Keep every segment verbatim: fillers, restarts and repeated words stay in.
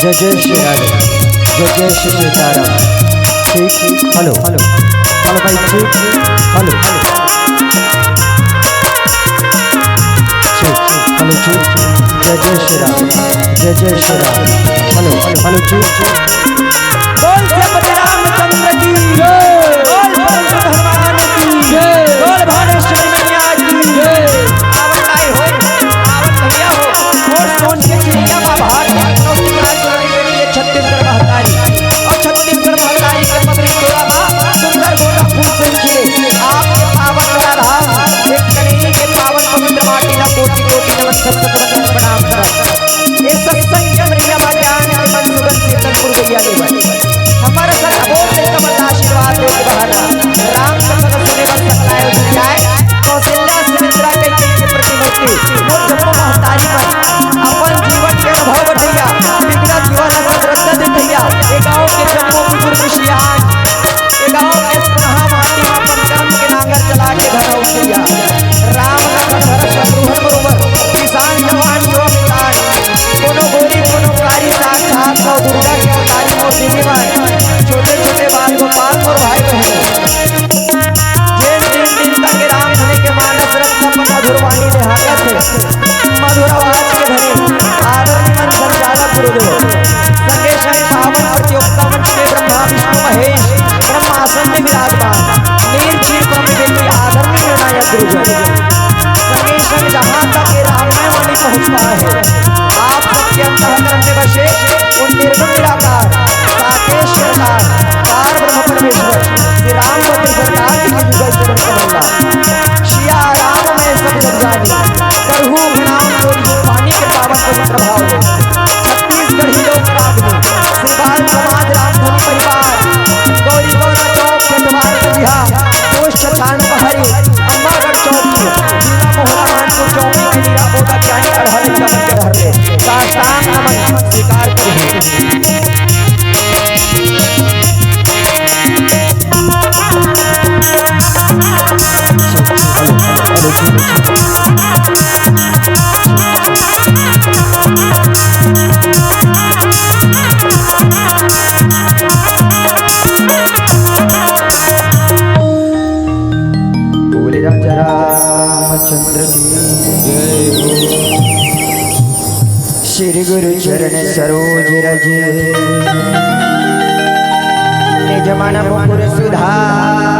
जय जय श्री राधे, जय जय श्री सीताराम। ठीक, hello, hello, hello mic check, hello, hello. Check, hello check, जय जय श्री राम, जय जय Shri Ram. Hello, hello, hello check, check. बोल छत्रपति रामचंद्र की जय। बोल पवन सुत हनुमान की जय। बोल भानेश्वरी मैया की जय। आवत आई हो, आवत भैया हो, और सोन के चिड़िया माँ भारती के लिए छत्तीसगढ़ महतारी और छत्तीसगढ़ महतारी के पगड़ी तोड़ा बा सुंदर गोंदा फूल से खिले। आपके पावन धरा धाम एक कनेरी के पावन पवित्र माटी ला कोटि कोटि नमन शत शत वंदन प्रणाम करत। ये सत्संग के मरिया बा ज्ञान के मन सुगंध शीतल पुरवैया देवै। हमर सर अबोध कमल आशीर्वाद दे के बहाना। राम कथा सुने बर सकलाय उदित जाय। कौशल्या सुमित्रा कैकेयी के प्रतिमूर्ति। मोर जम्मो महतारी मन अपन जीवन के अनुभव बटैया, बिगड़त जीवन ला सदरत्ता दे भैया। ए गाँव के जम्मो बुजुर्ग सियान, ए गाँव के सोनहा माटी म अपन कर्म के नांगर चला के घर अउ भैया। राम लखन भरत शत्रुघ्न बरोबर, किसान जवान युवा किसान, कोनो गोरी कोनो कारी, साक्षात नौ दुर्गा के अवतारी मोर दीदी मन, छोटे छोटे बाल गोपाल मोर भाई बहन। जेन दिन दिन तक राम धने के मानस रथ अपन मधुर वाणी निहारत हे, मधुर आवाज के धनी आदरणीय मन संचालक गुरुदेव, संगे संगे पावन प्रतियोगिता मंच के ब्रह्मा विष्णु महेश, ब्रह्मासन में विराजमान नीर चीर ब्रह्म के आदरणीय निर्णायक गुरुजन, संगे संग जहाँ तक ये रामायण वाणी पहुँचता है, आप सबके अंतःकरण में बसे उन निर्गुण निराकार, साकेत सरकार, पार ब्रह्म परमेश्वर श्री रामभद्र सरकार जी के जुगल चरण कमल ला। सिया राम मैं सब जग जानी, करहु नाम जोरी पानी के पावन पवित्र भाव ले। छत्तीसगढ़ी लोक रागनी, श्री बाल समाज रामधुनी परिवार, गौरी गौरा चौक के द्वार कलिहा, पोस्ट छतान पहाड़ी, अम्बागढ़ चौक की, जिला मोहला मानपुर चौकी के नीरा बोदा ज्ञानी अड़हल एकदम के धर ले। साष्टांग नमन स्वीकार करिए। बोले राजा रामचंद्र की जय हो। श्री गुरु चरण सरोज रज निज मन मुकुर सुधार।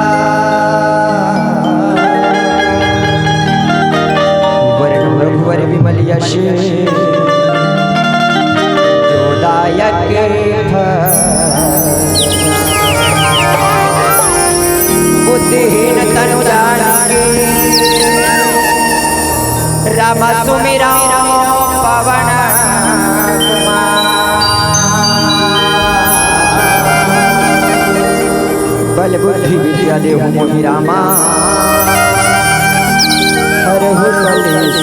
वरण रघुवर विमल यश जोदायक फल। बुद्धिहीन तनु जान के राम सुमिरौ पवन कुमार। बल बुद्धि विद्या देहु मोहि रामा, हरहु कलेस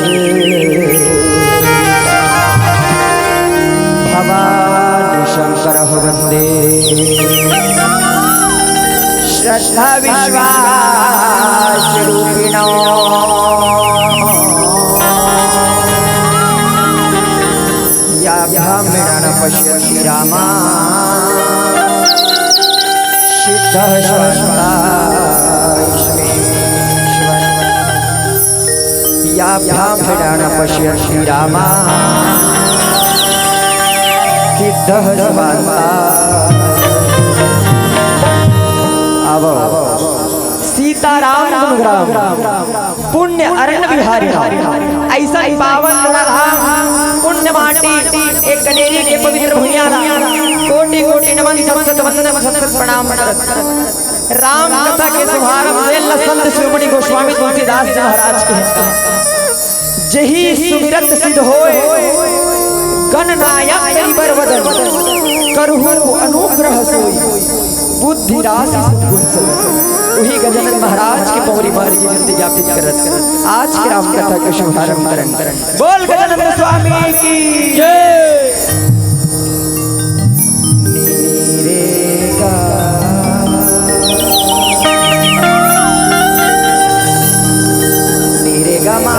भवानी शंकर वंदे। श्रद्धा विश्वास रूपिणो या ब्राह्मणा न पश्यन्ति रामा सिद्धः स्वान्ता। या ब्राह्मणा न पश्यन्ति रामा सिद्धः स्वान्ता। अब सीताराम गुणग्राम पुण्य अरण्य विहारी ऐसा पावन जगह पुण्य माटी एक कनेरी के पवित्र भुइयां कोटि कोटि नमन शत शत वंदन शत शत प्रणाम करत। राम कथा के शुभारंभ वेल संत शिरोमणि गोस्वामी तुलसीदास जी महाराज के। जही सुमिरत सिद्ध होय, गणनायक करि बर वदन, करहु अनुग्रह सोई, बुद्धि राशि सद्गुण सदन। वही गजानन महाराज के पौरी मार्ग में ज्ञापित करत आज के राम कथा के शुभारंभ करन। बोल गजानन स्वामी की जय। नीरे गा, नीरे गा मा।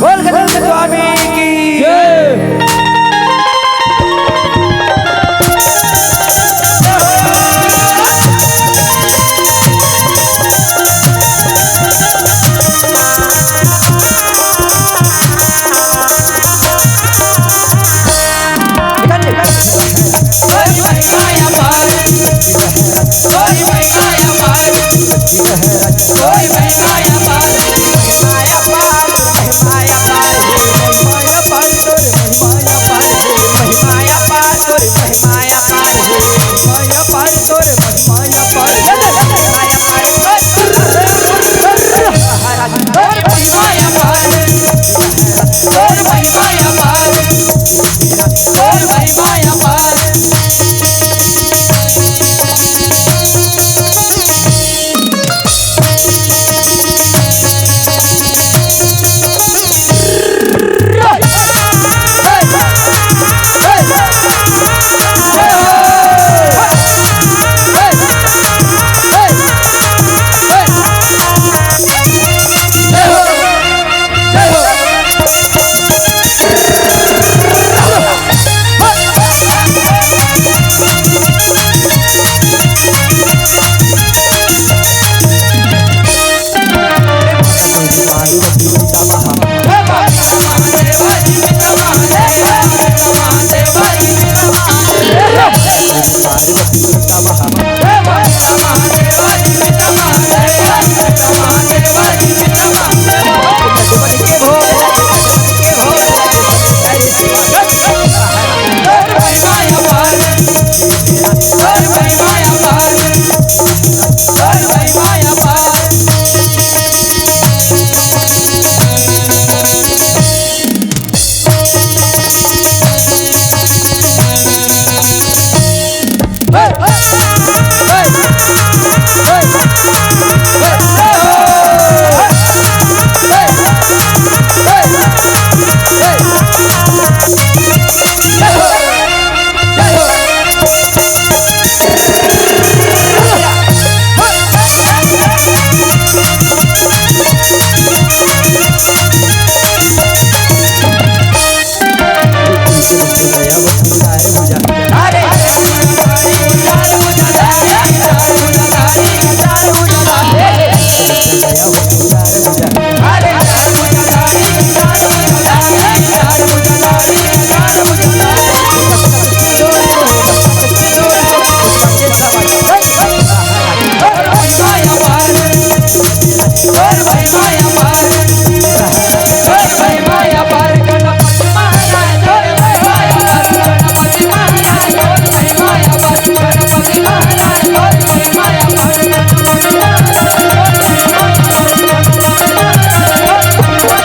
बोल गजानन स्वामी की जय।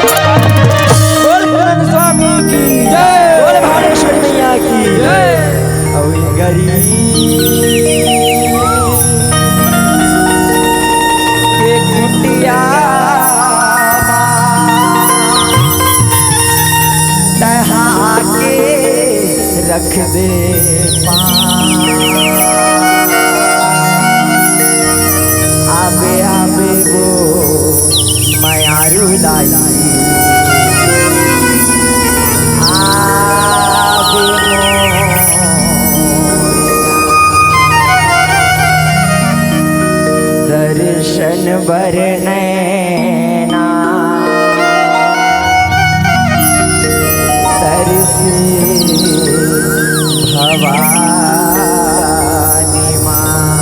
बोल पूरन स्वामी की जय। बोल भानेश्वरी मैया की जय। अउ ये गरीब के कुटिया मा टहा के रख दे पाँव। आबे आबे वो मयारू दाई, आबे मोर दर्शन बर नैना तरसे। भवानी माँ,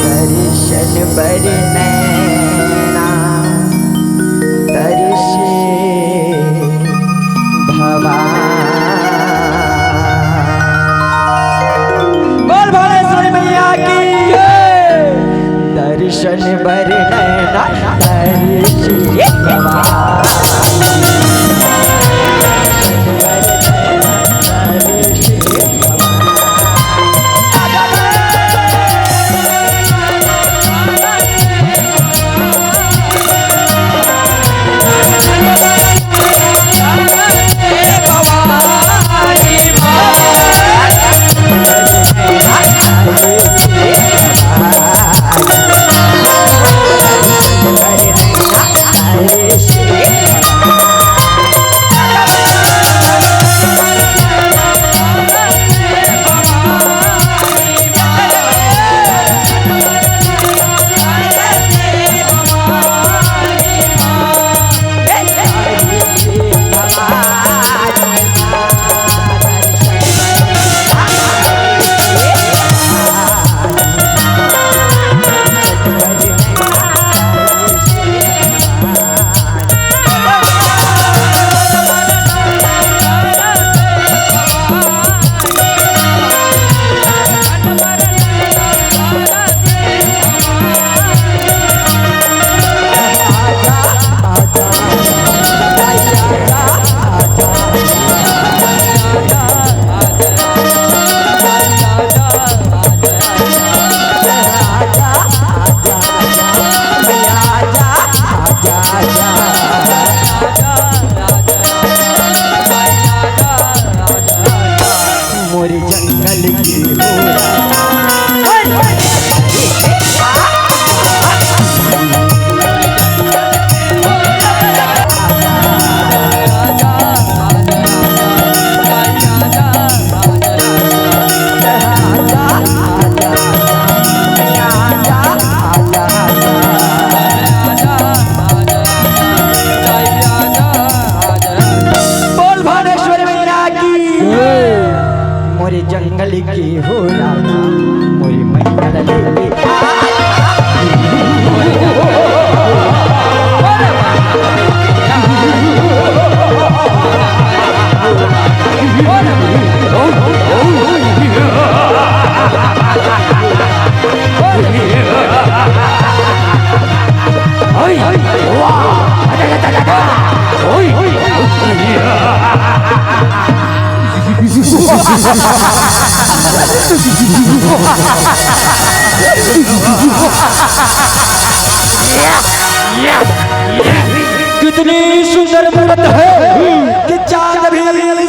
दर्शन बर नैना तरसे भवानी। बोल भुवनेश्वरी मैया की जय। दर्शन बर नैना तरसे भवानी। मोर जंगल के हो राजा। बोल भुवनेश्वरी मैया की। मोरे जंगल के हो राजा, मोरे मैया ला लेके आ। कितनी सुंदर मूरत है कि चांद भी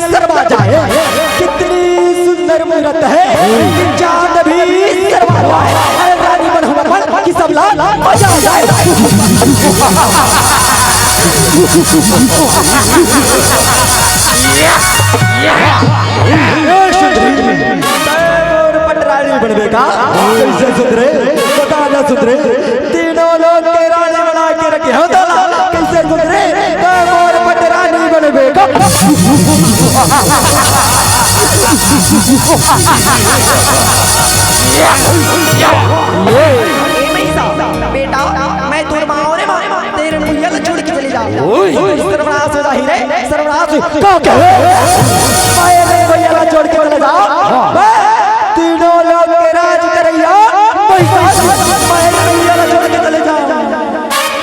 शर्मा जाए। कितनी सुंदर मूरत है कि चांद भी शर्मा जाए। अरे रानी बन हमर मन कि सब ला मजा आ जाए। ए सुंदरी, तैं मोर पटरानी बनबे का? कैसे सुंदरे? बता ना सुंदरे। तीनों लोक के रानी बना के रखे हो तोला। कैसे सुंदरे? तैं मोर पटरानी बनबे का? ए महिषा, बेटा, मैं तोर माँ हूँ रे माँ, तेरे मुहिया ला छोड़ के चले जाओ। ओए। सर्वनाश हो जाही रे, सर्वनाश। का कहे? मैं रे मुहिया ला छोड़ के चले जाओ। हाँ। मैं तीनों लोक के राज करैया, मैं, मैं रे मुहिया ला छोड़ के चले जाओ।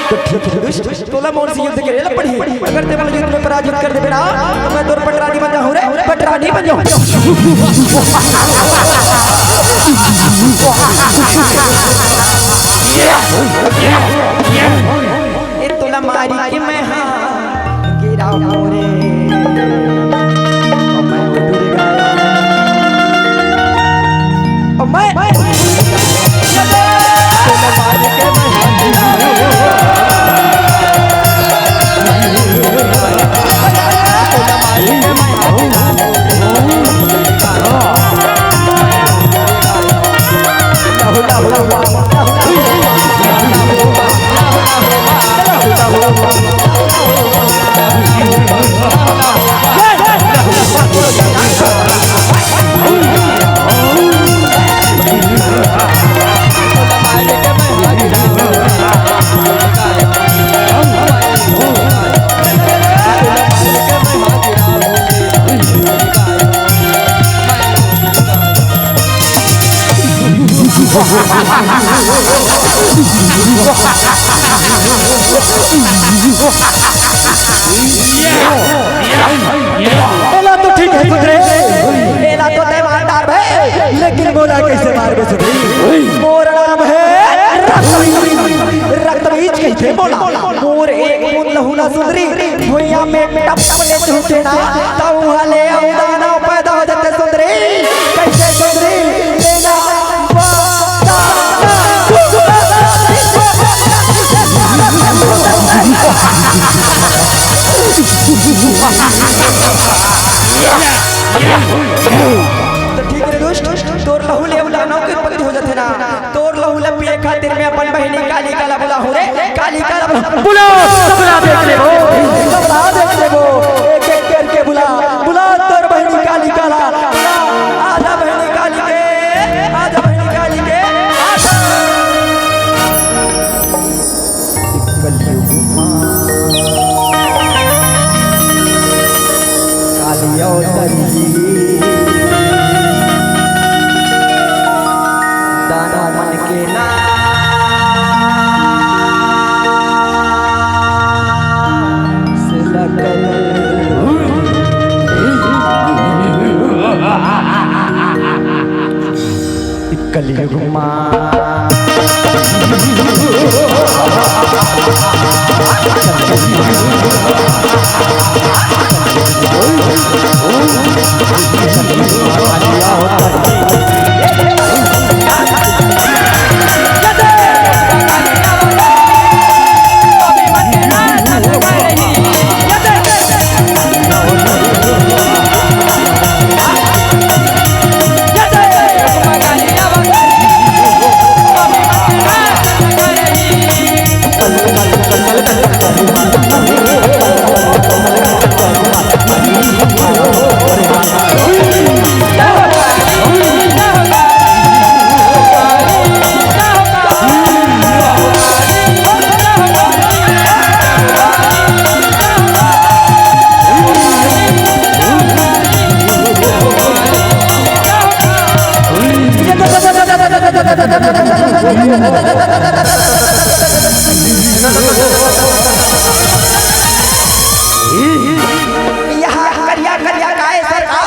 तो ठीक है दुष्ट, तोला मोर से युद्ध करे ला पड़ही। अगर तैं मोला युद्ध में पराजित कर देबे ना, तो मैं तोर पटरानी बन जाहूँ रे, पटरानी बन जाहूँ। ए तोला मारी के मैं हाँ गिराहूँ रे। ओ मैं, ओ मैं एला तो ठीक हे सुधरे, एला तो तैं मार डारबे, लेकिन मोला कइसे मारबे सुधरे? मोर नाम हे रक्तबीज, रक्तबीज कहिथे मोला। मोर एक बूंद लहू ला सुंदरी भुइयां में टप ले छूटे ना, त उहां ले अउ दानव पैदा हो जाथे सुंदरी। कइसे सुंदरी? तेला तो ठीक रे दुष्ट, तोर लहू ले अउ दानव के उत्पत्ति हो जाथे ना। तोर लहू ला पिए खातिर मैं अपन बहिनी कालिका ला बुलाहूं रे, कालिका ला बुला। बुला, सबला देख लेबो। सबला देख लेबो। एक एक करके बुला, बुला तोर बहिनी कालिका ला। आजा बहिनी कालिके, आजा बहिनी कालिके, आजा। कलयुग मा काली अवतरी, दानव मन के नाश ल करे। कलयुग मा यहाँ करिया करिया काय सरकार?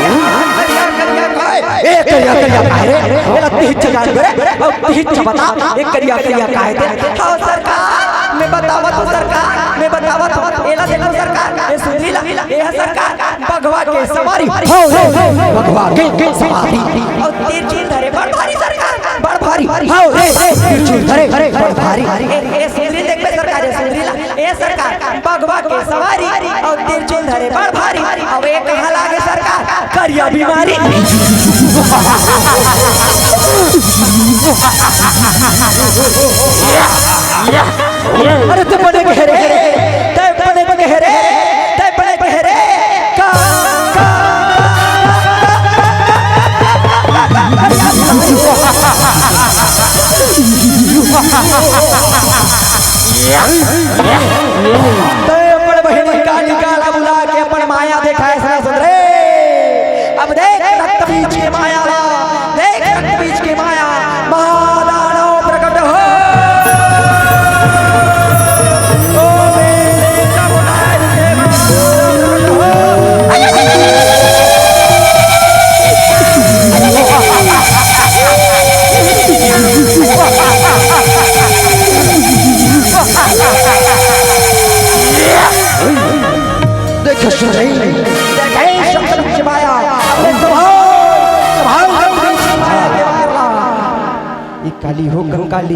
यहाँ करिया करिया काय? ए, करिया करिया काय रे? एला तिहिच जान रे, अउ तिहिच बता, ए, करिया करिया काय ते? हाँ सरकार, मैं बतावत हूँ सरकार, मैं बतावत हूँ। एला देखो सरकार, ए सुंदरी ला, ए सरकार, बघवा के सवारी। हाँ, हाँ, हाँ, बघवा के सवारी। अउ तिरछुल धरे बड़ भारी सरकार, बड़ भारी। हाँ, ए, ए, तिरछुल धरे बड़ भारी। ए, ए सुंदरी देखबे सरकार, ए सुंदरी ला, ए सरकार, बघवा के सवारी, अउ तिरछुल धरे बड़ भारी, अउ ए कहाँ लागे सरकार, करिया बीमारी। अरे तैं बने कहे रे, तैं बने कहे रे, तैं बने कहे रे, का, का, तैं अपन बहिनी कालिका ला बुला के अपन माया देखाएस ना सुंदरी। अब देख रक्त बीज के माया ला, देख रक्त बीज के माया, महादानव प्रकट हो। ओ मेरे का बुलाए थे, महादानव प्रकट हो। देख सुंदरी, देख शब्द की माया, अपने स्वभाव, स्वभाव की माया के मारला। ये काली हो कंकाली,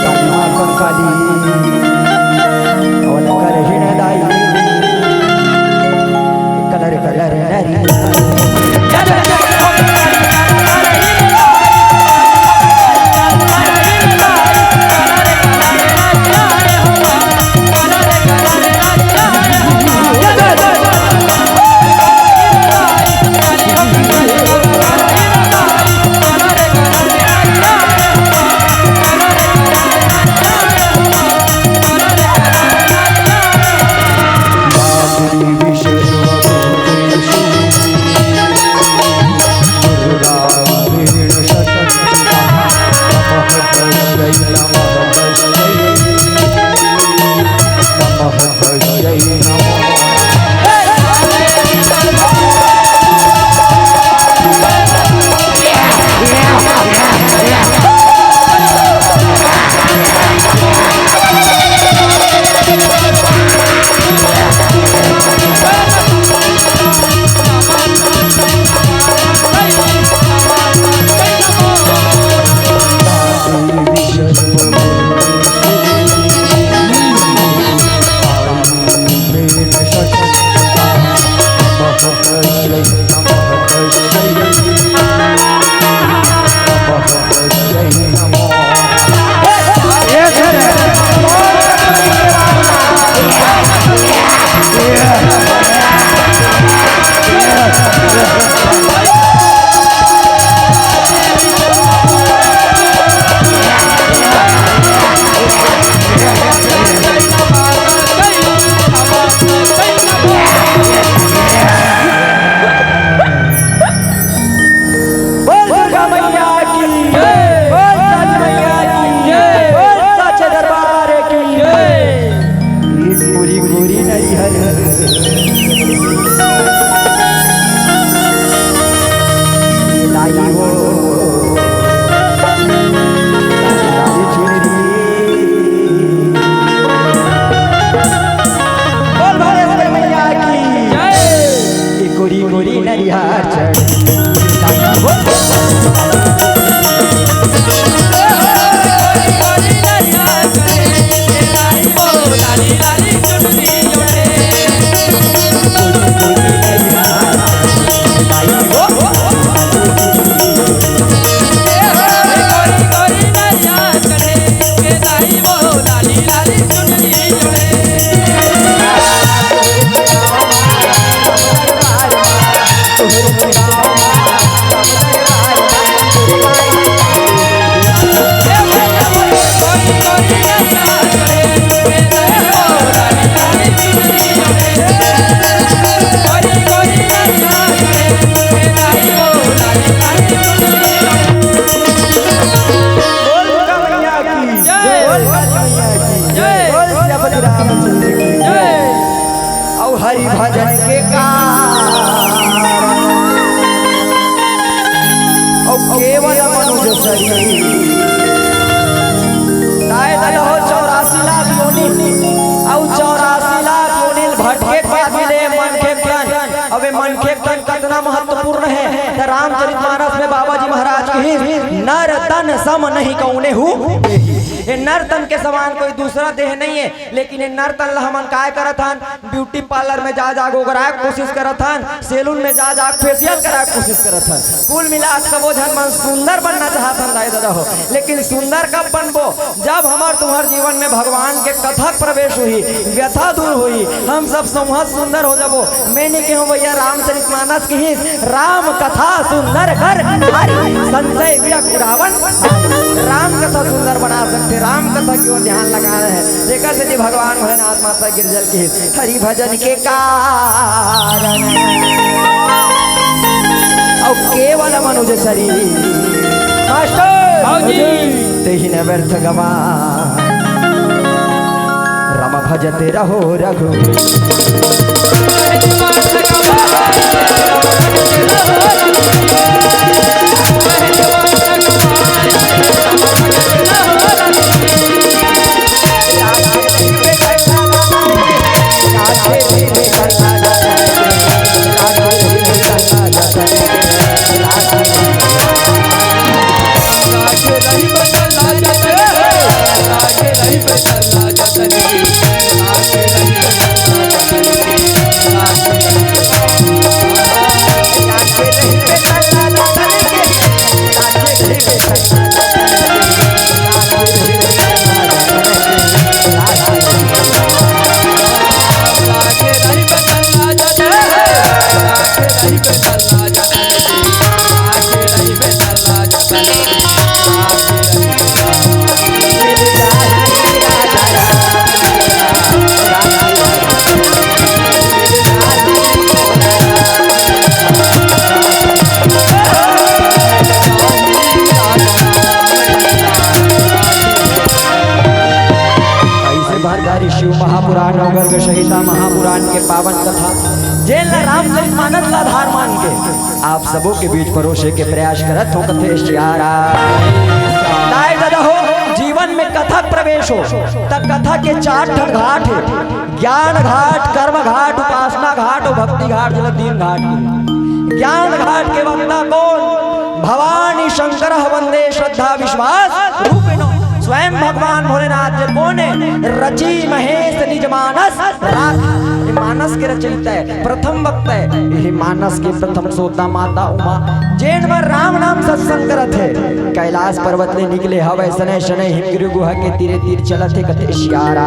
काली हो कंकाली, और कर हिणदाई। कलर कलर नरी। अउ हरि भजन के कारण, अउ केवल मनुज शरीर। दाई ददा हो, चौरासी लाख योनि, अउ चौरासी लाख योनि भटके के बाद मिले मनखे तन। अबे मनखे तन कतना महत्वपूर्ण हे, त रामचरित मानस में बाबा जी महाराज कहिस, "नर तन सम नहीं कौने हू।" ये नर तन के समान कोई दूसरा देह नहीं है, लेकिन ये नर तन ला हमन काय करत हन? ब्यूटी पार्लर में जा जा गोगराए के कोशिश करत हन, सैलून में जा जा फेशियल कराए के कोशिश करत हन। कुल मिला के सबो झन मन सुंदर बनना चाहत हन दाई ददा हो, लेकिन सुंदर कब बनबो? जब हमर तुम्हर जीवन में भगवान के कथा प्रवेश होही, व्यथा दूर होही, हम सब संवत सुंदर हो जाबो। मैं नहीं कहूँ भैया, रामचरित मानस कहिस, "राम कथा सुंदर कर हरि, संशय विरक्त रावण।" राम कथा सुंदर बना सकथे, राम कथा की ओर ध्यान लगाना हे। जेकर सेती भगवान भोलेनाथ माता गिरजल कहिस, "हरि भजन के कारण अउ केवल मनुज शरीर।" मास्टर, हाँ जी। "तेहि न व्यर्थ गवा, राम भजते रहो रघु।" ऐसे भरदारी शिव महापुराण अउ गर्ग संहिता महापुराण के पावन कथा, जेन ला रामचरित मानस ला आधार मान के आप सबो के बीच परोसे के प्रयास करत हों कथे सियारा। दाई ददा हो, जीवन में कथा प्रवेश हो त कथा के चार ठन घाट हे, ज्ञान घाट, कर्म घाट, उपासना घाट अउ भक्ति घाट, जेला तीन घाट कथे। ज्ञान घाट के वक्ता कोन? भवानी शंकर वंदे श्रद्धा विश्वास रूपिणो। स्वयं भगवान भोलेनाथ जे कोन हे? रचि महेश निज मानस राख। ये मानस के रचयिता हे, प्रथम वक्ता हे। ये मानस के प्रथम श्रोता माता उमा, जेन बर राम नाम सत्संग करत हे। कैलाश पर्वत ले निकले हवय, सनय सनय हिमगिरी गुहा के तीरे तीर चलत हे कथे सियारा।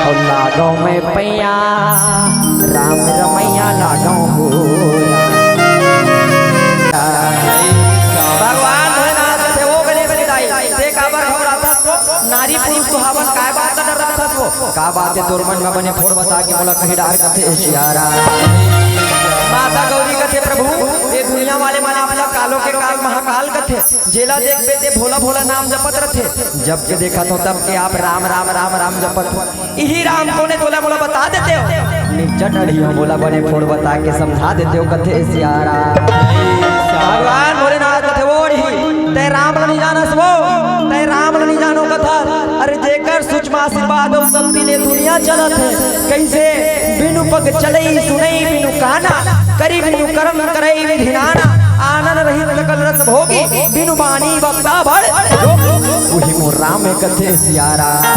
अउ लागव मैं पैया, राम रमैया लागव हो। भगवान भोलेनाथ से वो गले में दाई, ते काबर घबराथस वो? नारी पुरुष सुहावन काय बात का डरराथस वो? का बात हे तोर मन में बने फोड़ बता के मोला कहीं डार कथे सियारा। माता गौरी कथे, "प्रभु, ये दुनिया वाले मन आप ला कालो के काल महाकाल कथे, जेला देखबे ते भोला भोला नाम जपत रथे, जब के देखत हो तब के आप राम राम राम राम जपत हो।" इही राम कोन ए तोला मोला बता देते हो। निच्चट अड़ियो मोला बने फोड़ बता के समझा देते हो कथे सियारा। भगवान भोलेनाथ कथे वो अड़ियो, तै राम ल नहीं जानस वो, तै राम ल नहीं जानो कथा। अरे जेकर सूक्ष्म आशीर्वाद अउ शक्ति ले दुनिया चलत हे। कैसे? बिनु पग चलई सुनई बिनु काना, करी बिनु करम करई विधि नाना। आनंद रहित सकल रस भोगी, बिनु बानी वक्ता बड़ जोगी। उही मोर राम हे कथे सियारा।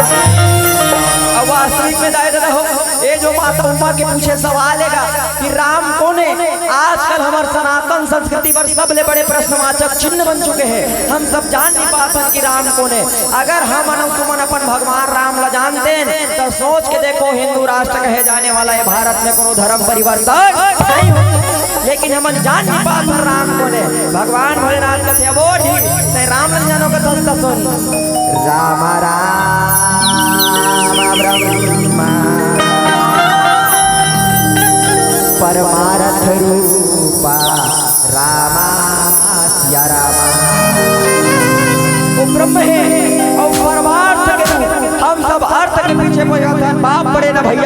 अब वास्तविक में दाई ददा हो, ये जो माता उमा के पूछे सवाल हे गा कि राम कोन हे, आजकल हमर सनातन संस्कृति बर सबले बड़े प्रश्नवाचक चिन्ह बन चुके हे। हम सब जान नहीं पाथन कि राम कोन हे। अगर हमन अउ तुमन अपन भगवान राम ला जानतेन, त सोच के देखो, हिंदू राष्ट्र कहे जाने वाला ये भारत में कोनो धर्म परिवर्तन नहीं हो। लेकिन हमन जान नहीं पाथन राम कोन हे। भगवान भोलेनाथ कथे, "अबो ढील, तै राम ल जानो कथस त सुन।" राम राम ब्रह्मा परमारथ रूपा रामा सिया रामा। वो ब्रह्म हे अउ परमार्थ के रूप। हम सब अर्थ के पीछे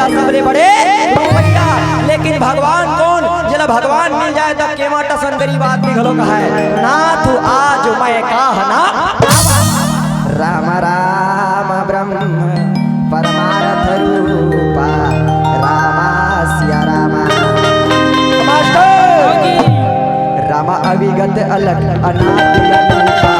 सबले बड़े रुपया। लेकिन भगवान कोन, जेला भगवान मिल जाए त केवट असन गरीब आदमी घलो कहाय, "नाथ आज मैं काहना।" राम राम ब्रह्म परमारथ रूपा, रामा सिया रामा। मास्टर, रामा अविगत अलख अनादि रूपा।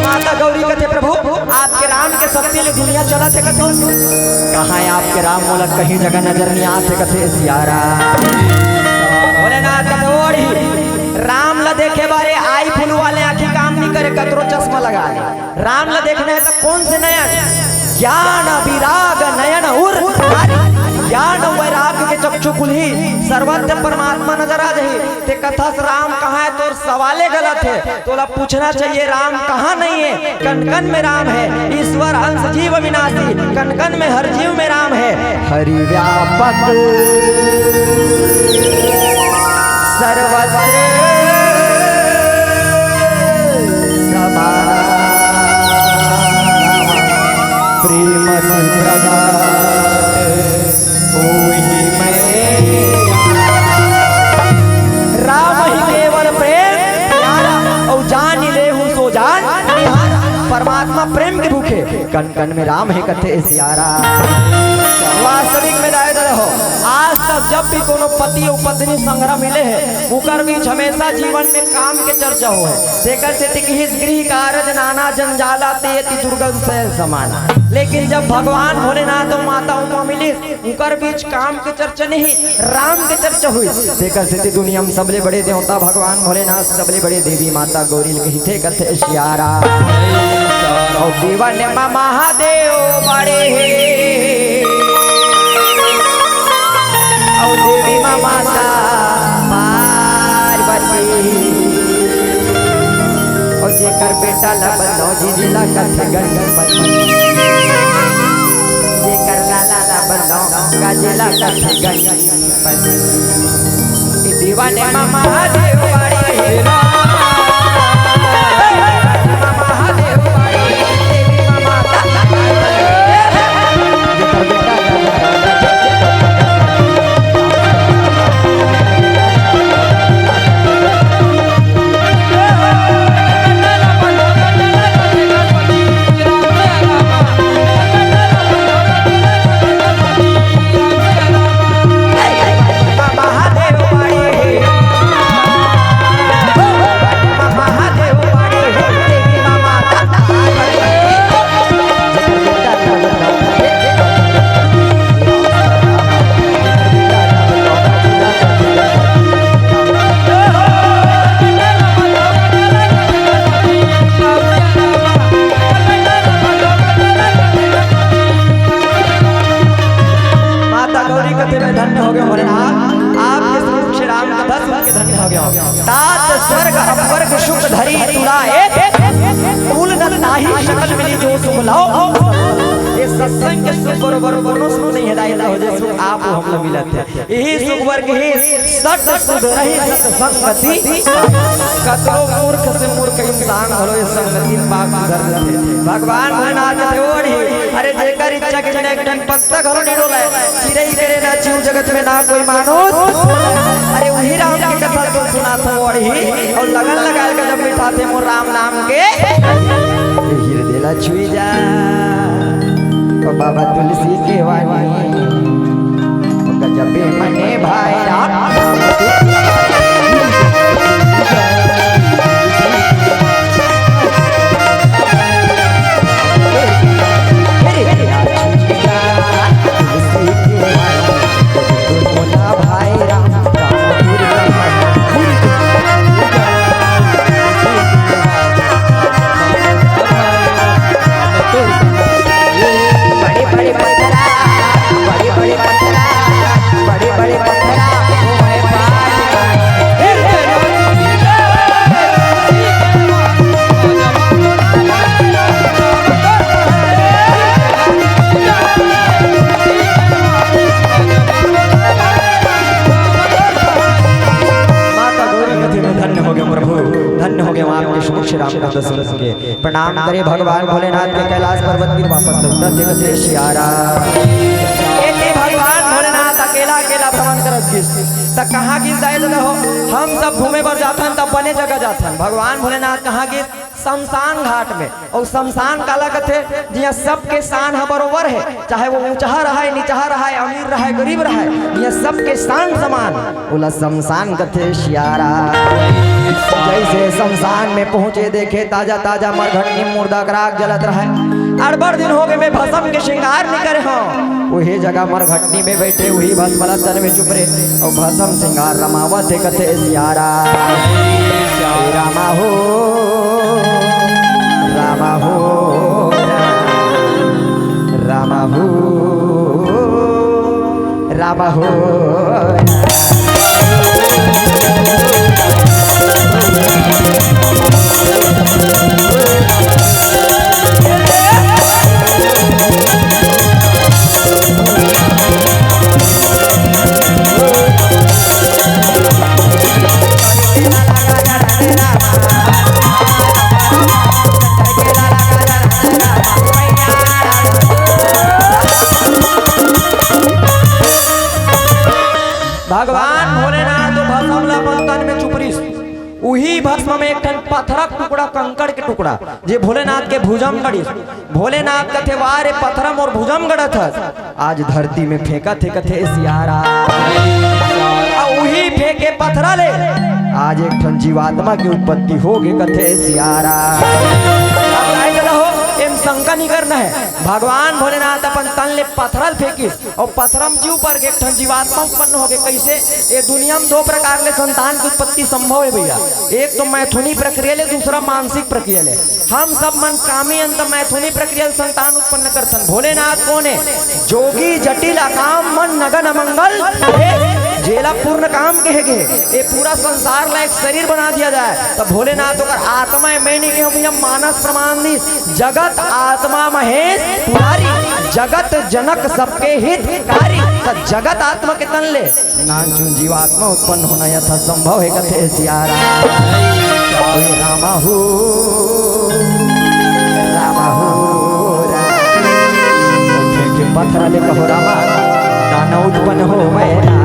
माता गौरी कथे, "प्रभु, आपके राम के शक्ति ले दुनिया चलत हे कथो। कहाँ हे आपके राम? मोला कहीं जगह नजर नहीं आत हे," कथे सियारा। भोलेनाथ कथे, "ओढ़ी, राम ला देखे बारे आई फूल वाले आँखी काम नहीं करे, कतरो चश्मा लगा ले।" राम ला देखना हे त कोन से नयन? ज्ञान विराग नयन उर। ज्ञान वैराग के चक्षु खुलही, सर्वत्र परमात्मा नजर आ जाही। ते कथस राम कहाँ हे, तोर सवाले गलत हे। तोला पूछना चाहिए राम कहाँ नहीं हे। कन कन में राम हे, ईश्वर अंश जीव विनाशी, कन कन में हर जीव में राम हे। हरि व्यापक सर्वत्र समाना, प्रेम प्रगट ओही में। राम ही केवल प्रेम प्यारा, अउ जानि लेहु सो जान निहारा। परमात्मा प्रेम के भूखे, कन कन में राम हे कथे सियारा। वास्तविक में दाई ददा हो, आज तक जब भी कोनो पति अउ पत्नी संघरा मिले हे, उकर बीच हमेशा जीवन में काम के चर्चा होय। तेकर सेती किहिस, "गृह कारज नाना जंजाला, ते अति दुर्गम शयन समाना।" लेकिन जब भगवान भोलेनाथ अउ माता उमा मिलिस, उकर बीच काम के चर्चा नहीं, राम के चर्चा होइस। तेकर सेती दुनिया में सबले बड़े देवता भगवान भोलेनाथ, सबले बड़े देवी माता गौरी ल कहिथे, कथे सियारा। अउ देवन म महादेव बड़े हे, अउ देवी म माता पार्वती। अउ जेकर बेटा ला बंदो, जीजी ला कथे गणपति। जेकर लाला ला बंदो, गाजी ला कथे गणपति। ए देवन म महादेव बड़े हे राम। महादेव बड़े हे, देवी म माता। माता गौरी कथे में धन्य हो गयो भोलेनाथ, आपके श्री मुख से राम कथा सुन के धन्य हो गयो। तात स्वर्ग अपवर्ग सुख धरी तुला एक, कुल न ताहि सकल मिली जो सुख लाओ। ये सत्संग के सुख बरोबर कोनो सुख नहीं हे, दाई हो जे सुख आप हमला मिलत हे। यही सुख बर किहिस सत सुध रही सत संगति। कतरो मूर्ख से मूर्ख इंसान घलो ये संगति म पाक सुधर जाथे। भगवान भोलेनाथ कथे ओढ़ी, अरे जेकर इच्छा के बिना एक ठन पत्ता घलो नहीं डोलय, चिरई करे ना जीव जगत में ना कोई मानुष। अरे उही राम के कथा तो सुनाथों ओढ़ी, अउ लगन लगाय के जब मिठाथे मोर राम नाम के, हिरदे ला छुई जा। ओ बाबा तुलसी के वाणी, ओ गजबे मने भाई राम। बड़े बड़े पत्थरा, बड़े बड़े पत्थरा, बड़े बड़े पत्थरा। शब्द सुन के प्रणाम करे भगवान भोलेनाथ के, कैलाश पर्वत गिर वापस लौटत हे कथे सियारा। एती भगवान भोलेनाथ अकेला अकेला भ्रमण करत गिस, त कहाँ गिस दाई ददा हो? हम सब घूमे बर जाथन त बने जगह जाथन। भगवान भोलेनाथ कहाँ गिस? शमशान घाट में। अउ शमशान काला कथे? जिहाँ सबके शान ह बरोबर हे, चाहे वो ऊंचहा रहय, निचहा रहय, अमीर रहय, गरीब रहय, जिहाँ सबके शान समान, ओला शमशान कथे सियारा। जैसे शमशान में पहुंचे, देखे ताजा ताजा मरघटनी मुर्दा के राख जलत रहय। अड़बड़ दिन हो गए, मैं भस्म के श्रृंगार नइ करे हंव। उही जगह मरघटनी में बैठे, उही भस्म ला तन में चुपरे, अउ भस्म श्रृंगार रमावत हे कथे सियारा। रामा हो, रामा हो, रामा हो, रामा हो। भगवान भोलेनाथ तो भस्म ला अपन तन में चुपरिस। उही भस्म में एक ठन पथरा के टुकड़ा, कंकड़ के टुकड़ा, जे भोलेनाथ के भुजा म गड़िस। भोलेनाथ कथे, "वाह रे पथरा, मोर भुजा म गड़त हस।" आज धरती में फेंकत हे कथे सियारा। आ उही फेंके पथरा ले आज एक ठन जीवात्मा के उत्पत्ति हो गे कथे सियारा। अब काय करा हो, एम शंका नइ करना हे। भगवान भोलेनाथ अपन तन ले पथरा ल फेंकिस, अउ पथरा म जीव पर एक ठन जीवात्मा उत्पन्न हो गे। कइसे? ये दुनिया म दो प्रकार ले संतान के उत्पत्ति संभव हे भैया। एक तो मैथुनी प्रक्रिया ले, दूसरा मानसिक प्रक्रिया ले। हम सब मन कामी अंत मैथुनी प्रक्रिया ले संतान उत्पन्न करथन। भोलेनाथ कोन हे? जोगी जटिल अकाम मन नगन अमंगल हे, जेला पूर्ण काम कहे गे। ये पूरा संसार ला एक शरीर बना दिया जाए, त भोलेनाथ ओकर आत्मा हे, मैं नइ कहे हंव भैया, मानस प्रमाण दिस। जगत आत्मा महेश पुरारी, जगत जनक सबके हितकारी। त जगत आत्मा के तन ले नानचुन जीवात्मा उत्पन्न होना यथासंभव हे कथे सियारा। ओए रामा हो, रामा हो, रामा। के पथरा ले कहो रामा, दाना उत्पन्न होवय ना।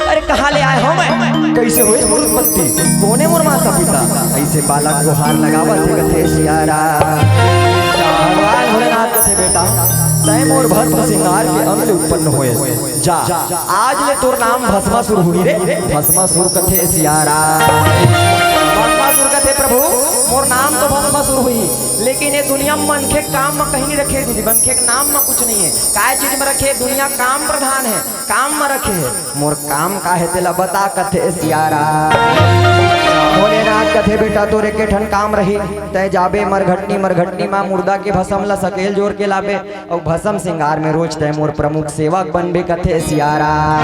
अरे, कहाँ ले आए हंव मैं? कइसे होइस मोर उत्पत्ति? कोन ए मोर माता पिता? अइसे बालक गोहार लगावत हे कथे सियारा। भगवान भोलेनाथ कथे, "बेटा, तैं मोर भस्म श्रृंगार के अंग ले उत्पन्न होएस। जा, आज ले तोर नाम भस्मासुर होही रे।" भस्मासुर कथे सियारा। भस्मासुर कथे, "प्रभु, मोर नाम तो भस्मासुर होही, लेकिन ये दुनिया म मनखे के काम म कहीं नइ रखे दीदी, मनखे के नाम म कुछ नइ हे। काय चीज म रखे? दुनिया काम प्रधान हे, काम म रखे हे। मोर काम का हे तेला बता," कथे सियारा। भोलेनाथ कथे, "बेटा, तोर एके ठन काम रही, तैं जाबे मरघटनी, मरघटनी म मुर्दा के भसम ला सकेल जोर के लाबे।" अउ भसम श्रृंगार में रोज तैं मोर प्रमुख सेवक बनबे कथे सियारा।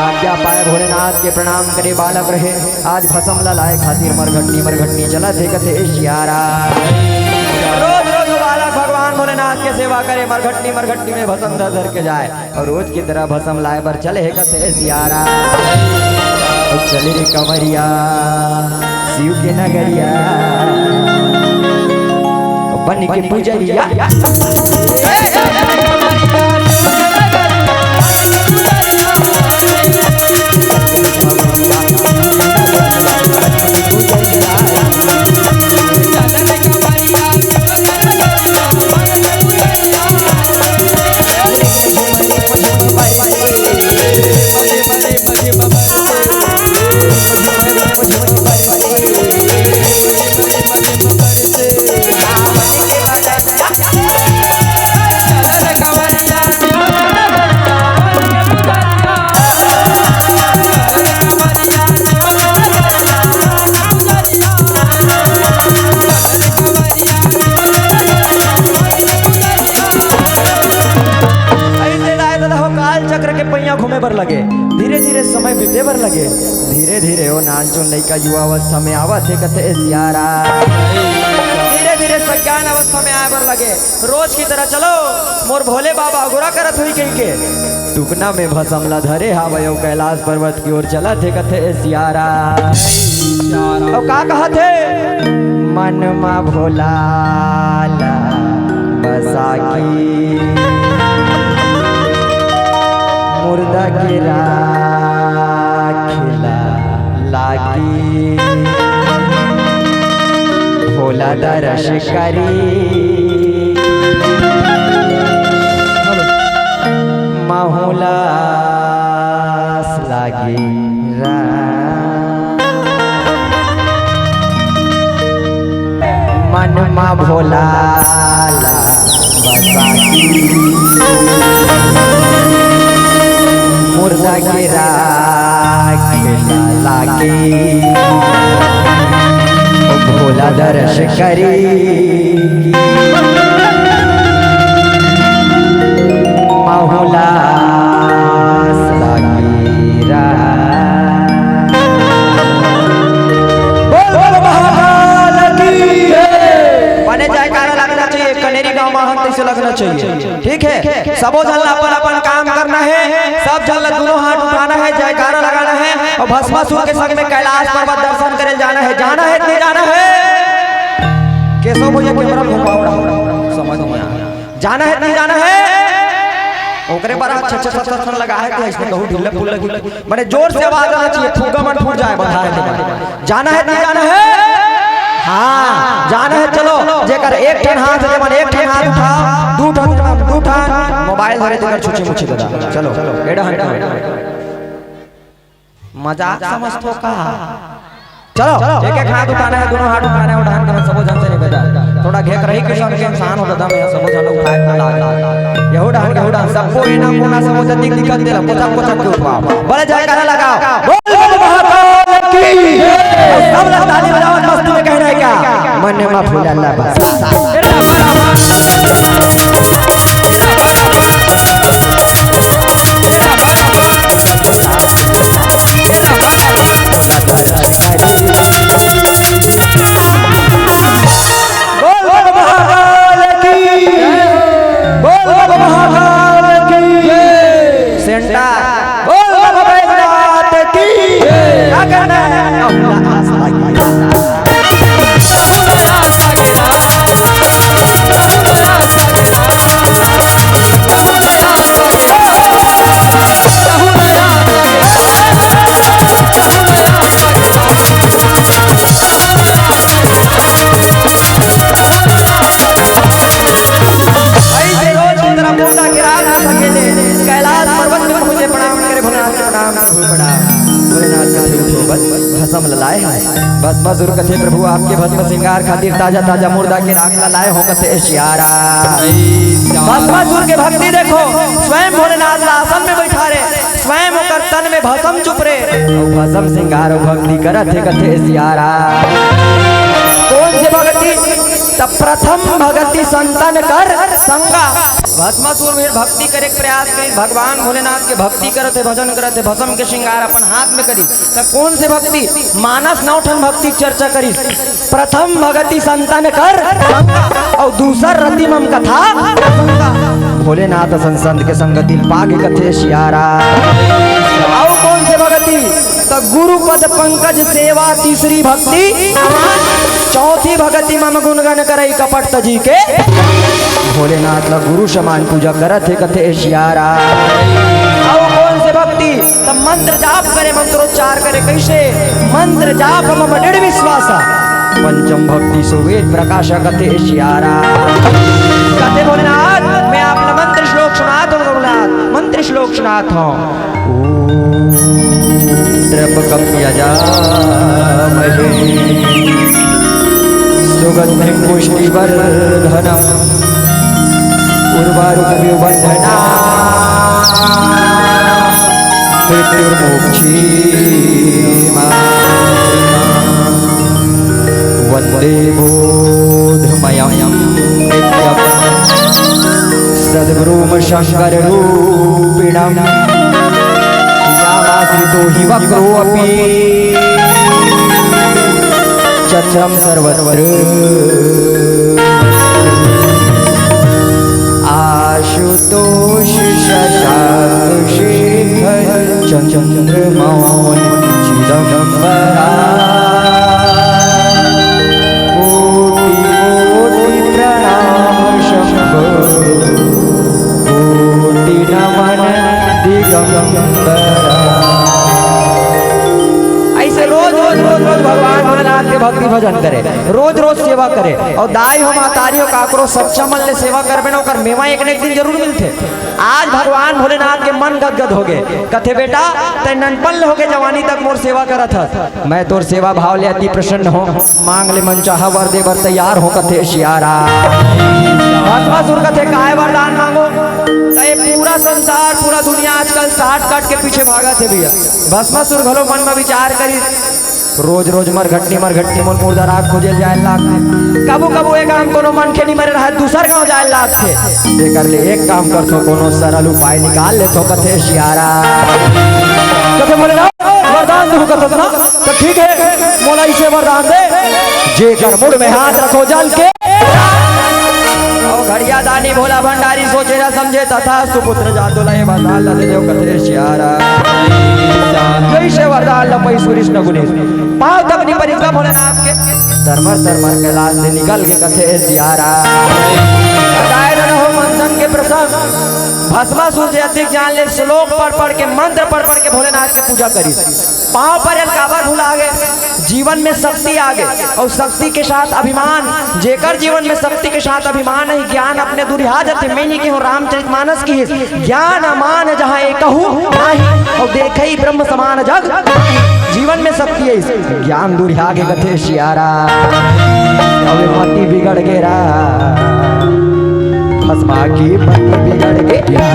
आज्ञा पाए भोलेनाथ के प्रणाम करे बालक रहे। आज भसम ला लाए खातिर मरघटनी मरघटनी चलत हे कथे सियारा। रोज रोज वो बालक भगवान भोलेनाथ के सेवा करे, मरघटनी मरघटनी में भसम धर धर के जाए। अउ रोज की तरह भसम लाए बर चले हे कथे सियारा। अउ चले रे कंवरिया शिव के नगरिया, बन के पुजरिया। बर लगे, धीरे धीरे समय बीते बर लगे। धीरे धीरे ओ नानचुन लइका युवा अवस्था में आवत हे, कथे ए सियारा। धीरे धीरे सज्ञान अवस्था में आए बर लगे। रोज की तरह चलो, मोर भोले बाबा अगोरा करत होही कहिके टुकना में भसम ला धरे हावय अउ कैलाश पर्वत की ओर चलत हे, कथे ए सियारा। अउ का कहत हे? मन मा भोला ला बसा के मुर्दा के राख ला लागे, भोला दरस करी महूला लागे रा। मन मा भोला ला बसा के मुर्दा के राख ला लागे, ओ भोला दरस करी महूला लागे रा। बोल बोल महाकाल की जय। माने जयकारा लगना चाहिए, कनेरी गांव महंत से लगना चाहिए। ठीक है, सबो झन ला अपन अपन काम करना है, सब झन ला दोनों हाथ उठाना है, जयकारा लगाना है अउ भस्मासुर के संग में कैलाश पर्वत दर्शन करे जाना है। जाना है कि नहीं जाना है? केशव भैया कैमरा घुमाओ रहा, समझ में आ। जाना है कि नहीं जाना है? ओकरे बर अच्छा अच्छा सत्तर ठन लगा है कि इसने कहूँ ढीला फूल लगी। माने जोर से आवाज आना चाहिए, फुग्गा मन फूट जाए, बधाए के बाद। जाना है कि नहीं जाना है? हाँ, जाना है। चलो, जेकर एक ठन हाथ हे, जेमन एक ठन हाथ उठाओ, दू ठन, दू ठन मोबाइल धरे, तेकर छुछे मुछे ददा। चलो, एड़ा हन का। मजाक समझथो का? चलो, एक एक हाथ उठाना है, दोनों हाथ उठाना है, उठान के सबो झन से निवेदन। थोड़ा घेक रही किसान के इंसान हो दादा, मैं सबो झन उठाए के लाग। यहू डाहन, यहू डाहन, सबको एना कोना सबो जतिक दिखत देला, कोचक कोचक के उठवाओ। बड़े जयकारा लगाओ। बोल बोल महाकाल की। सब लोग ताली बजाओ, मस्ती में कहना है क्या? मन मा भोला ला बसा। बोल बोल महाकाल की, बोल बोल महाकाल की। सेंटा, बोल बोल बैजनाथ की। क्या कहना है? भाई जे रोज की तरह मुर्दा के राख ला सकेले, कैलाश पर्वत में पहुंचे, प्रणाम करे भोलेनाथ के, प्रणाम करे भोलेनाथ के, प्रणाम। भोलेनाथ के उठो, बस भसम ललाए है, भस्मासुर कथे, "प्रभु, आपके भस्म श्रृंगार खातिर ताजा ताजा मुर्दा के राख ललाए हो," कथे सियारा। भस्मासुर के भक्ति देखो, स्वयं भोलेनाथ ला आसन में बैठा रे, स्वयं ओकर तन में भसम चुप रे। अउ भसम श्रृंगार अउ भक्ति करत हे कथे सियारा। कोन से भगति? त प्रथम भगति संतन कर संगा। भस्मासुर भी भक्ति करे के प्रयास करिस, भगवान भोलेनाथ के भक्ति करत हे, भजन करत हे, भसम के श्रृंगार अपन हाथ में करिस। त कोन से भक्ति? मानस नौ ठन भक्ति के चर्चा करिस। प्रथम भगति संतन कर संग, अउ दूसर रति मम कथा। भोलेनाथ असन संत के संगति पाके कथे सियारा। अउ कोन से भगति? त गुरु पद पंकज सेवा तीसरी भक्ति। चौथी भगति मम गुणगन करई कपट तजी के। भोलेनाथ ला गुरु समान पूजा करत हे कथे सियारा। अउ कोन से भक्ति? त मंत्र जाप करे, मंत्रोच्चार करे। कइसे? मंत्र जाप मम दृढ़ विश्वास। पंचम भक्ति सुवेद प्रकाश कथे सियारा। कथे भोलेनाथ, मैं आप ला मंत्र श्लोक सुनात हूँ, रघुनाथ, मंत्र श्लोक सुनात हूँ। ॐ त्र्यम्बकं यजामहे सुगन्धिं पुष्टिवर्धनम् उर्वारुकमिव बन्धनान् मृत्युर्मुक्षीयमामृताम्। वन्दे बोधमयं नित्यं सद्गुरुं शङ्कररूपिणम्। तो हि वक्रोऽपि चक्रं सर्वत्र। आशुतोष शशांक शेखर चंद्रमौलि चिदंबरा। कोटि कोटि प्रणाम शंभो, कोटि नमन दिगंबरा। ऐसे रोज, रोज, रोज, रोज भगवान भोलेनाथ के भक्ति भजन करे, रोज, रोज सेवा करे। अउ दाई हो, महतारी हो, काकरो सच्चा मन ले सेवा करबे ना, ओकर मेवा एक न एक दिन जरूर मिलथे। आज भगवान भोलेनाथ के मन गदगद होगे, कथे, "बेटा, तैं ननपन ले होके जवानी तक मोर सेवा करत हस, मैं तोर सेवा भाव ले अति प्रसन्न हों। मांग ले मनचाहा वर दे बर तैयार हों," कथे सियारा। भस्मासुर कथे, "काय वरदान मांगों?" त ये पूरा संसार, पूरा दुनिया आजकल shortcut के पीछे भागत हे भैया। भस्मासुर घलो मन म विचार करिस, रोज रोज मरघट्टी मरघट्टी मोर मुर्दा राख खोजे जाए लागथे। कभू कभू ए गांव कोनो मनखे नी मरे रहय, दूसर गांव जाए लागथे। तेकर ले एक काम करथों, कोनो सरल उपाय निकाल लेथों, कथे सियारा। कथे भोलेनाथ, वरदान दू कथस ना, त ठीक हे, मोला इसे वरदान दे, जेकर मुड़ में हाथ रखों जल के। अउ घड़िया दानी भोला भंडारी सोचे न समझे, तथास्तु पुत्र जा तोला ये वरदान ला दे देवं, कथे सियारा। जइसे वरदान ला पइस सुरिस न गुनिस, पांव तक नी परिस भोलेनाथ के। तरमर तरमर कैलाश ले निकल के कथे सियारा। बताए न रहो मंथन के प्रसंग। भस्मासुर जे अधिक जान ले, श्लोक पढ़ पढ़ के, मंत्र पढ़ पढ़ के भोलेनाथ के पूजा करिस। पांव परे ल काबर भुला गे? जीवन में शक्ति आगे, अउ शक्ति के साथ अभिमान। जेकर जीवन में शक्ति के साथ अभिमान हे, ज्ञान अपने दुरिहा जथे। मैं नी केहों, रामचरितमानस किहिस, "ज्ञान अमान जहां एकहू नाही, अउ देखई ब्रह्म समान जग नाही।" जीवन में शक्ति हे, ज्ञान दुरिहा गे कथे सियारा। अबे मति बिगड़ गे रा। भस्मा की मति बिगड़ गे।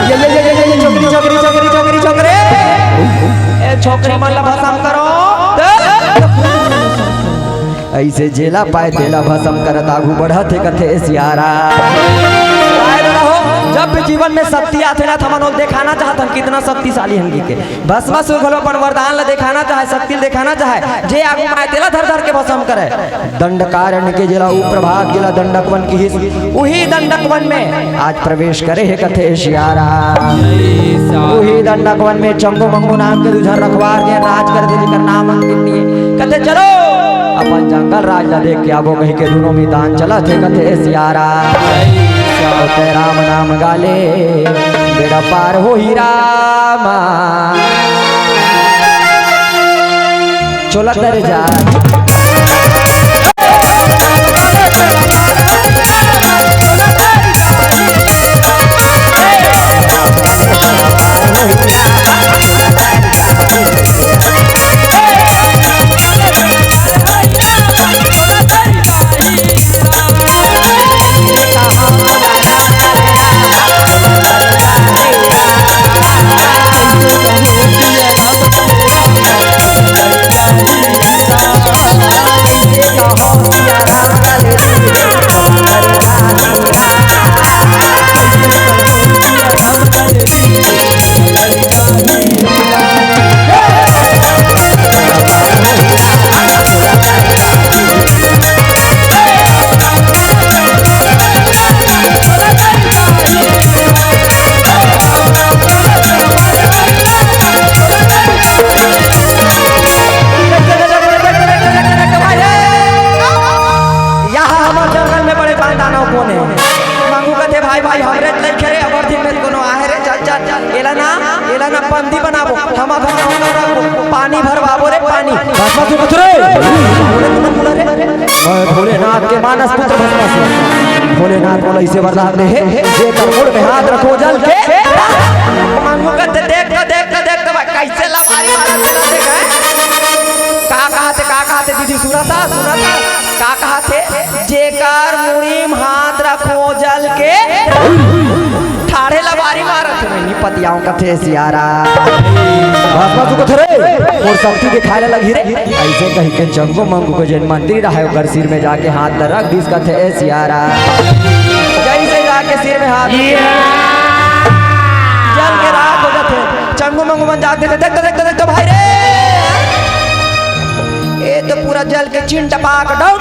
ये, ये, ये, ये, ये, छोकरी, छोकरी, छोकरी, छोकरी, छोकरी। ए, छोकरी मन ला भसम करो। अइसे जेला पाए तेला भसम करत आगू बढ़त हे कथे सियारा। काय रहो, जब भी जीवन में शक्ति आथे ना, त हमन ओला देखाना चाहत हन, कितना शक्तिशाली हन कहिके। भस्मासुर घलो अपन वरदान ला देखाना चाहे, शक्ति ला देखाना चाहे, जे आगू म आए तेला धर धर के भसम करे। दंडकारण्य के जेला उग्र बाघ, जेला दंडक वन किहिस, उही दंडक वन में आज प्रवेश करे हे कथे सियारा। उही दंडक वन में चंगू मंगू नाम के दू झन रखवार जेन राज करथे, जेकर नाम अंकित हे। कथे, "चलो, अपन जंगल राज ला देख के आबो," कहिके दूनों मितान चलत हे कथे सियारा। तो ते राम नाम गाले, बेड़ा पार होही रामा। चोला तर जा। थमा थमा पानी भरवाबो रे, पानी। भस्मासुर कथे रे। मैं भोलेनाथ के मानस पुत्र भस्मासुर। भोलेनाथ मोला अइसे वरदान दे हे, जेकर मुड़ में हाथ रखहूं जल के। मंगू कथे, देख तो, देख तो, देख तो, भाई, कइसे लबारी मारत हे, देख, हैं? का कहाथे, का कहाथे, दीदी, सुनत हस, सुनत हस? का कहाथे? जेकर मुड़ी में हाथ रखहूं जल के। ठाढ़े लबारी मारत हे, नहीं पतियावंव कथे सियारा। भस्मासुर कथे रे, मोर शक्ति दिखाय ला लगही रे। अइसे कहिके चंगू मंगू के जेन मंत्री रहय, ओकर सिर में जाके हाथ ला रख दिस कथे ए सियारा। जइसे जाके सिर में हाथ जल के राख हो जाथे। चंगू मंगू मन जाके देख तो, देख तो, देख तो भाई रे, ए तो पूरा जल के चिन टपाक डाउन,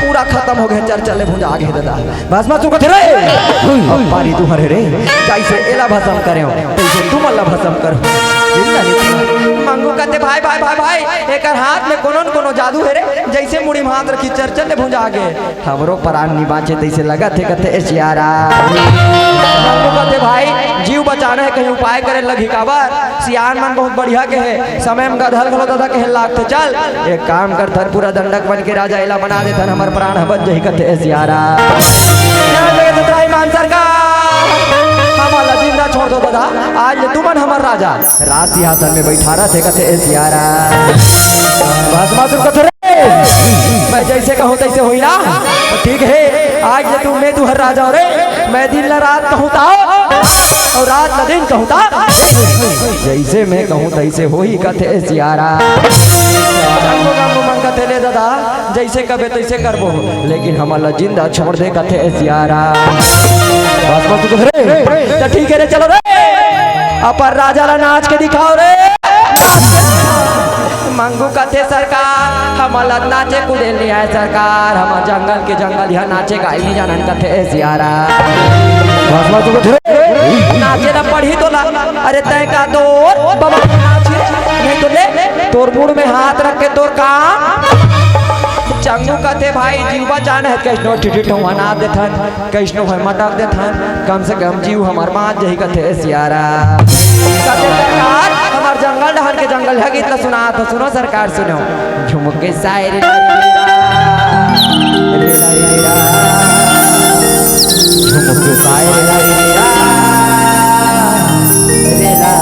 पूरा खतम हो गे, चरचर ले भुंजा गे ददा। भस्मासुर कथे रे, अब पारी तुंहर हे रे, जइसे एला भस्म करेंव, तइसे तुमन ला भस्म करहूं। चिंता नहीं। मंगू कथे, भाई, भाई, भाई, भाई, एकर हाथ में कोनो न कोनो जादू हे रे, जइसे मुड़ी में हाथ रखिस चरचर ले भुंजा गे। हमरो परान नि बांचे तइसे लगत हे, कथे ए सियारा। मंगू कथे, भाई, जीव बचाना हे, कहीं उपाय करे लगही, काबर सियान मन बहुत बढ़िया कहे, समय में गधल घलो ददा कहे लागथे। चल, एक काम करथन, पूरा दंडक बन के राजा एला बना देथन, हमर परान ह बच जही, कथे ए सियारा। क्या जगत उतराई मान सरकार, हमन ला जिंदा छोड़ दो ददा, आज ले तुमन हमर राजा। राज सिंहासन में बइठा रथे, कथे ए सियारा। भस्मासुर कथे रे, मैं जइसे कहूं तइसे होही ना। ठीक हे, आज ले तू, मैं तुंहर राजा हंव रे। मैं दिन ला रात कहूं त अउ रात ला दिन कहूं त जइसे मैं कहूं तइसे होही, कथे सियारा। जम्मो जम्मो मन कथे ले ददा, जइसे कबे तइसे करबो, लेकिन हमन ला जिंदा छोड़ दे, कथे सियारा। भस्मासुर कथे रे, त ठीक हे रे, चलो रे, अपन राजा ला नाच के दिखाओ रे। मंगू कथे, "सरकार, हमन ला नाचे कूदे नइ आय सरकार, हमर जंगल के जंगल इहां नाचे गाए नइ जानन," कथे ए सियारा। भस्मासुर कथे, "नाचे ला पड़ही तोला, अरे तैं का तोर बबा नाच रे, नहीं तो ले तोर मुड़ में हाथ रख के तोर काम।" चंगू कथे, "भाई जीव बचाना हे, कइसनो ठिठी ठोंगा नाच देथन।" कइसनो होय मटक देथन, कम से कम जीव हमर बांच जही कथे सियारा। कथे सरकार, हमर जंगल डहर के जंगल ह गीत ल सुनात हंव, सुनो सरकार सुनो। झुमुक के साय रे ला रे ला, रे ला रे ला, झुमुक के साय रे ला रे ला, रे ला रे ला।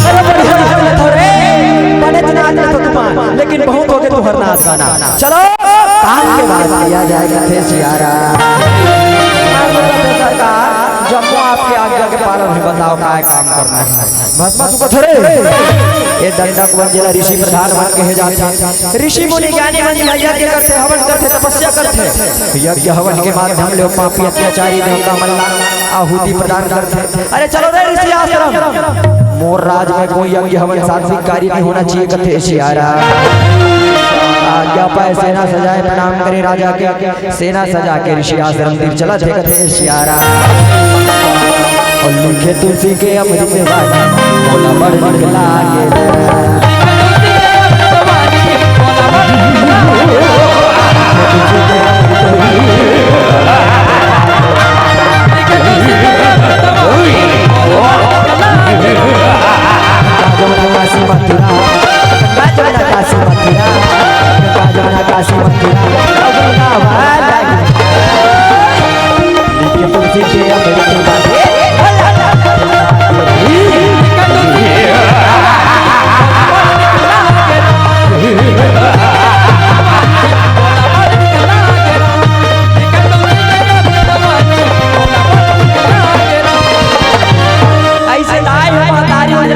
अरे बढ़िया नाच लेथव रे, बनेच नाच लेथव तुमन, लेकिन बहुत होगे तुंहर नाच गाना। चलो, काम के बात किया जाए, कथे सियारा। सरकार, जम्मो आपके आज्ञा के पालन हे, बताओ काय काम करना हे? भस्मासुर कथे रे, ए दंडक वन जेला ऋषि प्रधान वन कहे जाथे। ऋषि मुनि ज्ञानी मन इहां यज्ञ करथे, हवन करथे, तपस्या करथे। यज्ञ हवन के माध्यम ले ओ पापी अत्याचारी देवता मन ला आहुति प्रदान करथे। अरे चलो रे ऋषि आश्रम, मोर राज में कोई यज्ञ हवन सात्विक कार्य नहीं होना चाहिए, कथे सियारा। आज्ञा पाए सेना सजाए प्रणाम करे राजा के, सेना सजा के ऋषि आश्रम तीर चलत हे, कथे सियारा। अउ लिखे तुलसी के अमृत वाणी, मोला बड़ नीक लागे।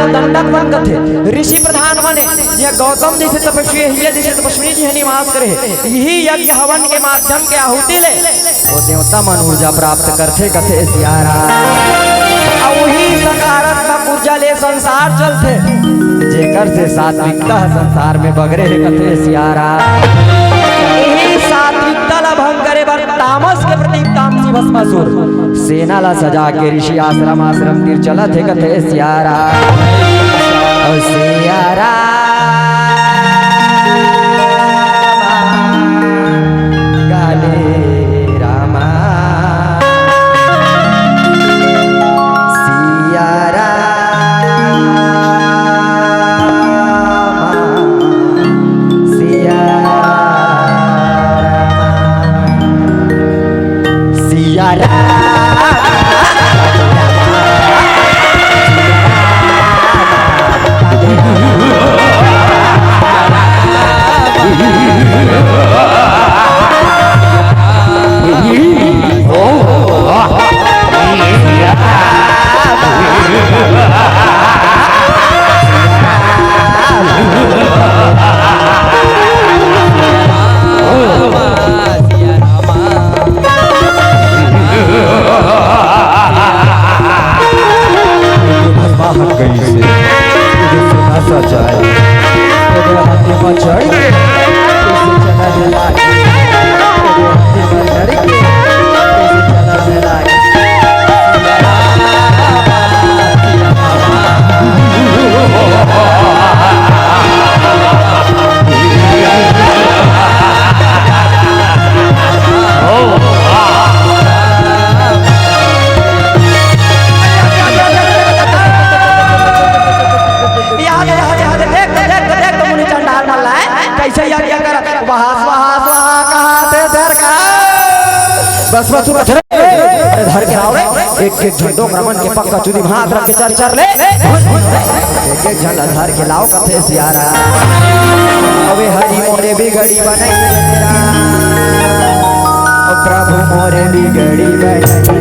दंडक वन कथे, ऋषि प्रधान वन ए, यह गौतम जैसे तपस्वी हे, यह जैसे तपस्वी जी हे निवास करे हे। यही यज्ञ हवन के माध्यम के आहुति ले वो देवता मन ऊर्जा प्राप्त करथे कथे सियारा। अउ वही सकारात्मक ऊर्जा ले संसार चलथे, जेकर से सात्विकता संसार में बगरे हे कथे सियारा। यही सात्विकता ला भंग करे बर तामस के प्रतीक तामसी भस्मासुर सेना ला सजा के ऋषि आश्रम, आश्रम तीर चलत हे कथे सियारा। ओ सियारा, काले रामा, सियारा। सिया राम। भस्मा हट गई से, तुझे सुना सा जाए। तेरे हाथी पर चढ़ के, तुझे चला दिला। तेरे हाथी पर चढ़ के, तुझे चला दिला। याद है, याद है, याद है। देख, देख, देख, देख, तो मुनि चंडाल मन ला हे, कैसे यज्ञ कर, स्वाहा, स्वाहा, स्वाहा, कहा थे धर का। बस, बस, बस, रे, धर के लाव रे। एक, एक झंडो क्रमन के पक्का चुदी हाथ रख के चर, चर ले। एक, एक झंडा धर के लाव कथे सियारा। अबे हरि मोरे बिगड़ी बनाई। ओ प्रभु मोरे बिगड़ी बनाई।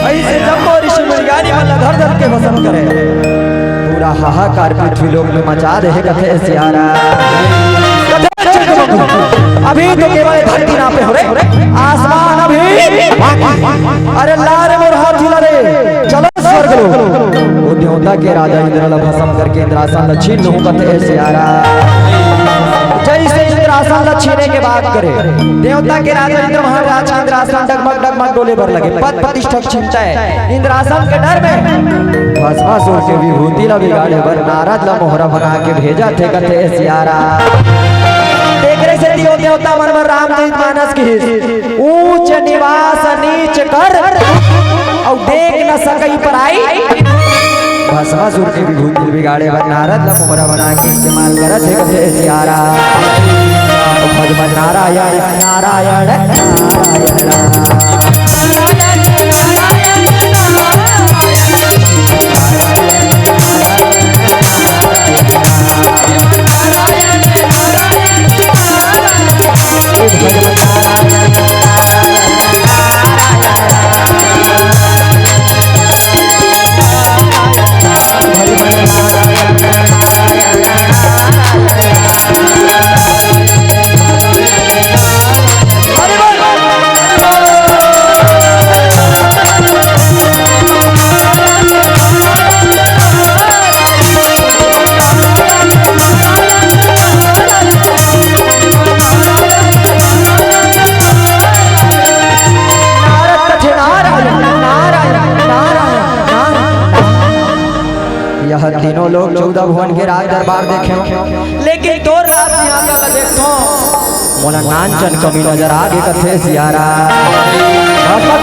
ऐसे जम्मो ऋषि मुनि ज्ञानी मन ला धर धर के भस्म करे। पूरा हाहाकार पृथ्वी लोक में मचा दे हे कथे सियारा। अभी तो केवल धरती नापे हो रे, आसमान अभी। अरे ला रे मोर हाथी ला रे, चलो स्वर्ग लोक। वो देवता के राजा इंद्र ला भस्म करके इंद्रासन ला छीन लूं कथे सियारा। जैसे इंद्रासन ला छीने के बात करे, देवता के राजा इंद्र महाराज के इंद्रासन डगमग डगमग डोले बर लगे। पद प्रतिष्ठा के चिंता हे। इंद्रासन के डर में भस्मासुर के विभूति ला बिगाड़े बर नारद ला मोहरा बना के भेजत हे कथे सियारा। तेकरे सेती ओ देवता मन बर रामचरित मानस किहिस, ऊंच निवास नीच कर, अउ देख न सकई पराई। भस्मासुर के विभूति बिगाड़े बर नारद ला मोहरा बना के इस्तेमाल करत हे कथे सियारा। भज भज नारायण, नारायण, नारायण राम। तीनों लोक चौदह भुवन के राज दरबार देखे, लेकिन तोर राज सिंहासन ला देखो, मोला नानचन कमी नजर आगे कथे सियारा। बस, बस,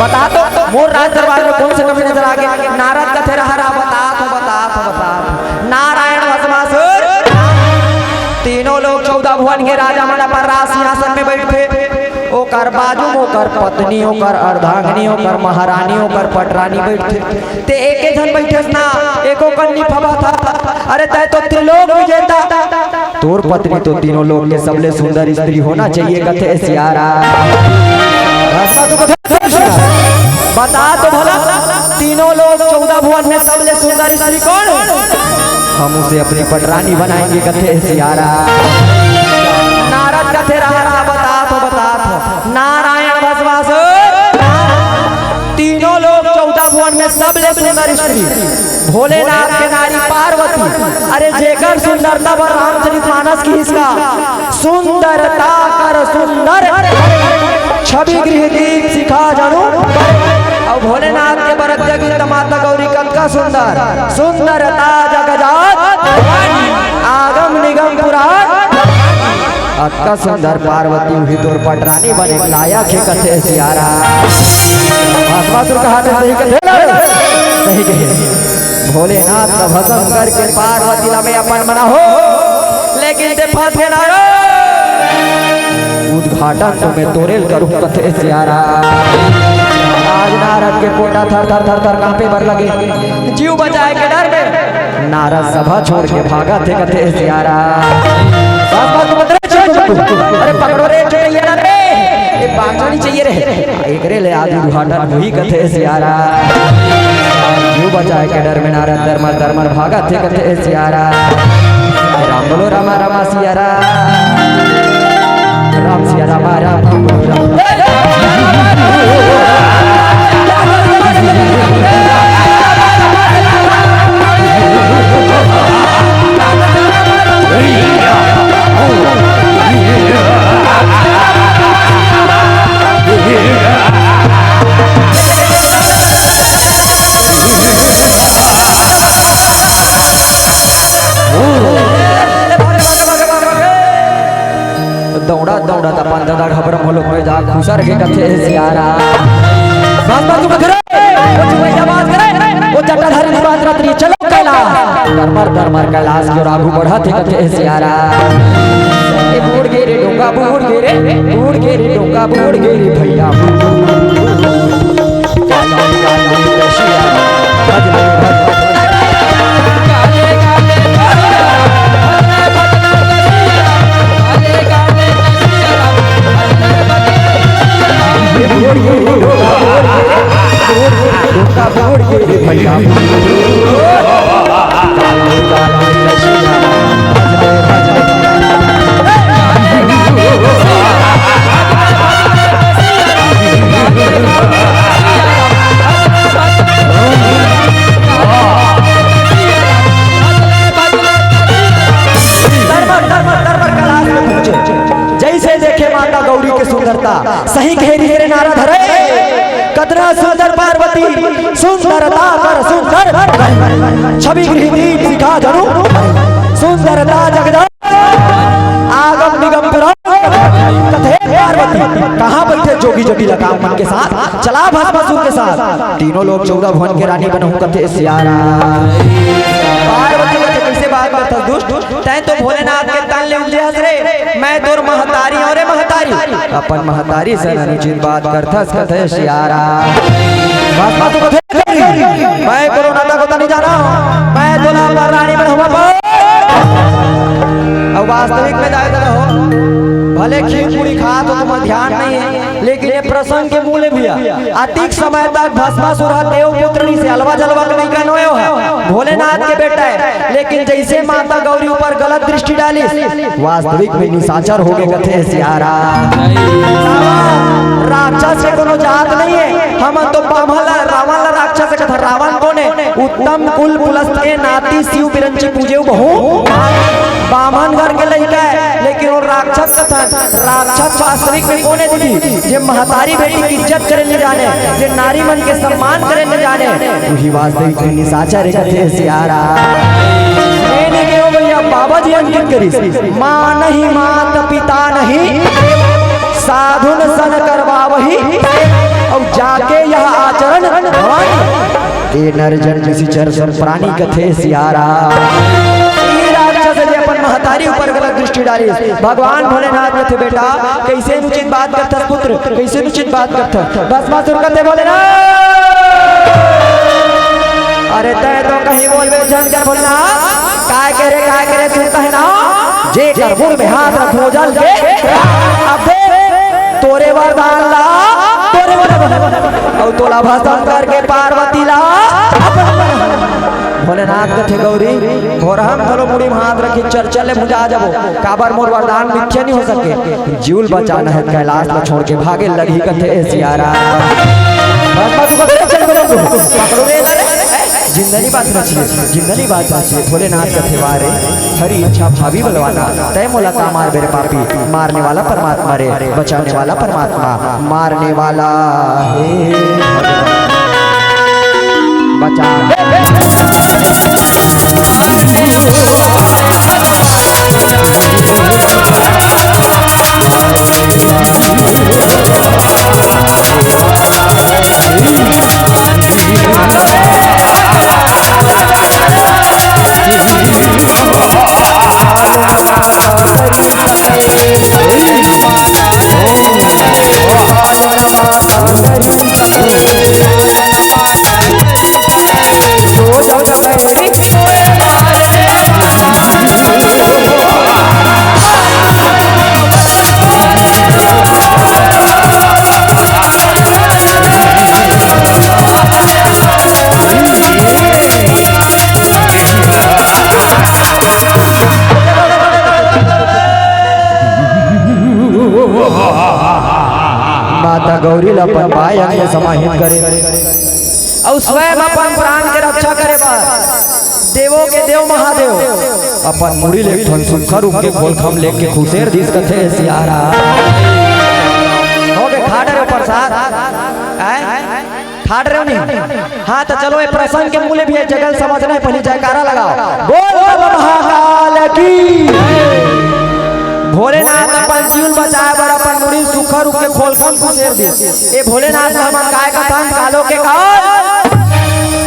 बता तो, मोर राज दरबार में कौन से कमी नजर आगे? नारद कथे रहा, रहा, बता तो, बता तो, बता तो। नारायण भस्मासुर, तीनों लोक चौदह भुवन के राजा मन अपन राज सिंहासन में बैठथे। ओकर बाजू में ओकर पत्नी, ओकर अर्धांगिनी, ओकर महारानी, ओकर पटरानी बैठथे। ते एके झन बैठेस ना, एको कन नी फबा था। अरे तय तो त्रिलोक विजेता, तोर पत्नी तो तीनों लोक के सबले सुंदर स्त्री होना चाहिए कथे सियारा। बता तो भला, तीनों लोक चौदह भुवन में सबले सुंदर स्त्री कौन है? हम उसे अपनी पटरानी बनाएंगे कथे सियारा। नारद कथे रहा, रहा, बता तो, बता तो। नारायण भस्मासुर, तीनों लोक चौदह भुवन में सबले सुंदर स्त्री, भोलेनाथ के नारी पार्वती। अरे जेकर सुंदरता बर रामचरित मानस की इसका सुंदरता कर सुंदर, छवि गृह दीप शिखा जनु। अउ भोलेनाथ के बरद्या गीत माता गौरी कतका सुंदर, सुंदरता जग जात, आगम निगम पुराण। अतका सुंदर पार्वती उही तोर पटरानी बने लायक हे कथे सियारा। भस्मासुर कहा थे सही कथे ना? सही कहे। भोलेनाथ का भस्म करके पार्वती ला मैं अपन मना हो, लेकिन ते फंसे ना रो। उद्घाटन तो मैं तोरेल करूं कथे सियारा। आज नारद के कोटा थर थर थर थर कांपे बर लगे। जीव बचाए के डर में नारद सभा छोड़ के भागत हे कथे सियारा। बस, बस, बस, अरे पकड़ो रे, चुटैया रे, ये बांझनी चाहिए रे। एकरे ले आदि उद्घाटन हुई कथे सियारा। जीव बचाए के डर में नारद दरमर दरमर भागत हे कथे सियारा। राम बोलो रामा रामा सियारा। राम सिया रामा राम राम बोलो राम। दौड़ा दौड़ा त अपन ददा घबरम होलो में जा खुसर के कथे सियारा। बस बस तू कथे रे, वो चुपैया बात करे, वो चट्टाधारी की बात रात्रि चलो कैलाश। दरमर दरमर कैलाश की ओर आगू बढ़त हे कथे सियारा। ए बूढ़ गे रे डोंगा बूढ़ गे रे, बूढ़ गे रे डोंगा बूढ़ गे रे भैया। दरबार, दरबार, दरबार कैलाश में पहुंचे। जैसे देखे माता गौरी के सुंदरता, सही कहे रे नारद हरे। कतना सुंदर पार्वती, सुंदरता कर सुंदर, छवि गृह दीप शिखा धनु, सुंदरता जगदा, आगम निगम पुराण। कथे पार्वती, कहाँ बैठे जोगी जटिल काम मन के साथ, चला भस्मासुर के साथ, तीनों लोक चौदह भुवन के रानी बनहूं कथे सियारा। पार्वती कथे, कैसे बात करथस दुष्ट, तैं तो भोलेनाथ के तन ले उपजे हस रे, मैं तोर महतारी हंव रे महतारी। अपन महतारी से अनुचित बात करथस कथे सियारा। भस्मासुर कथे, मैं कोनो नाता गोता नहीं जाना, मैं तोला अपन रानी बनाहूं। अब वास्तविक में जाए तो हो, भले खीर पूरी खात हो, तुम्हारा ध्यान नहीं है, लेकिन ये प्रसंग के मूल में भी है। अतिक समय तक भस्मासुर ह देवपुत्र नहीं से अलवा जलवा के नहीं कनो है, भोलेनाथ के बेटा है, लेकिन जैसे माता गौरी ऊपर गलत दृष्टि डाली, वास्तविक में निशाचर हो गए कथे सियारा। राक्षस के कोनो जात नहीं है, हमन तो बाम्हन ला, रावण ला राक्षस कथा, रावण कौन है? उत्तम कुल पुलस्त के नाती शिव बिरंची पूजे बहु। बामन घर के लइका हे, लेकिन वो राक्षस कथन। राक्षस वास्तविक में कोन हे दीदी? जे महतारी बेटी के इज्जत करे नइ जाने, जे नारी मन के सम्मान करे नइ जाने, उही वास्तविक में निशाचर हे कथे सियारा। ए नइ केवो भैया, बाबा जी अंकित करिस। माँ नहीं मात पिता नहीं, साधुन सन करवावही, अउ जाके यह आचरण भवानी। ए नर जन निशिचर सब प्राणी कथे सियारा। ई राक्षस जे अपन महतारी ऊपर गलत दृष्टि डालिस, भगवान भोलेनाथ कथे, "बेटा, कइसे अनुचित बात करथस पुत्र, कइसे अनुचित बात करथस?" भस्मासुर कथे, "भोलेनाथ, अरे तैं तो कहीं बोलबे झन कर भोलेनाथ, काय करे, काय करे सुनता है ना, जे कर मुड़ में हाथ रखो जल के, अब देख तोरे वरदान ला, तोरे वरदान, अउ तोला भस्म करके पार्वती ला।" भोलेनाथ कथे, "गौरी, भोरहा म घलो मुड़ी म हाथ रखिस, चल चल ले भुंजा जाबो, काबर मोर वरदान मिथ्या नइ हो सके। जीव ल बचाना हे, कैलाश ल छोड़ के भागे लगही," कथे सियारा। बस, बस, बस, चल, चल, चल, पकड़ो रे, अरे, जिंदा नइ बांचना चाहिए, जिंदा नइ बांचना चाहिए। भोलेनाथ कथे, "वाह रे, हरि इच्छा भावी बलवाना, तैं मोला का मारबे रे पापी, मारने वाला परमात्मा रे, बचाने वाला परमात्मा, मारने वाला हे भगवान, बचा।" माता गौरी ला अपन बाय अंग में समाहित करे। अउ स्वयं अपन प्राण के रक्षा करे बर देवों के देव महादेव अपन मुड़ी ले एक ठन सुक्खा रूख के खोलखा म लेके खुसेर दिस कथे सियारा। हो गे, ठाड़ रहे हो प्रसाद? आय? ठाड़ रहे हो नहीं? हाँ, त चलो, ये प्रसंग के मूल्य भी है, जगल समझना है, पहले जयकारा लगाओ, बोल बम महाकाल की। भोलेनाथ अपन जीव ल बचाए बर अपन मुड़ी सुक्खा रूख के खोलखा म खुसेर दिस। ए भोलेनाथ ल हमन काय कथन? कालो के काल।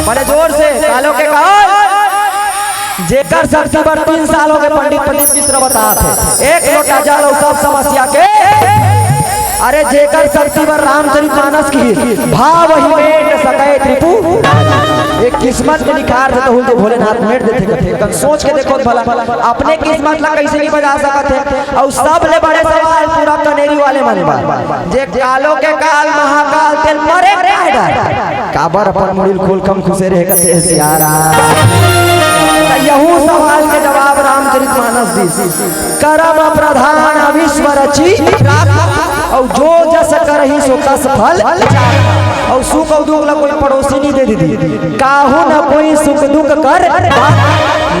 बड़े जोर से, कालो के काल। जेकर शक्ति बर तीन साल हो गे, पंडित प्रदीप मिश्र बतात हे, एक लोटा जल अउ सब समस्या के। अरे, जेकर शक्ति बर रामचरित मानस किहिस, भाव ही मेट सके त्रिपुरारी। एक किस्मत में लिखार थे, तो हुल तो भोलेनाथ मेट देथे कथे। कन सोच के देखो भला, अपने किस्मत ला कइसे नइ बजा सकत हे। अउ सबले बड़े सवाल पूरा कनेरी वाले मन बर, जे कालो के काल महाकाल तेल मरे काय डर, काबर अपन मुड़ी ल खोलखा म खुसेर हे कथे सियारा। त यहू सवाल के जवाब रामचरित मानस दिस। करम प्रधान विश्व रची राखा, अउ जो जस करही सो तस फल चाखा। अउ सुख अउ दुख ला कोई पड़ोसी नइ दे दीदी। काहू न कोई सुख दुख कर,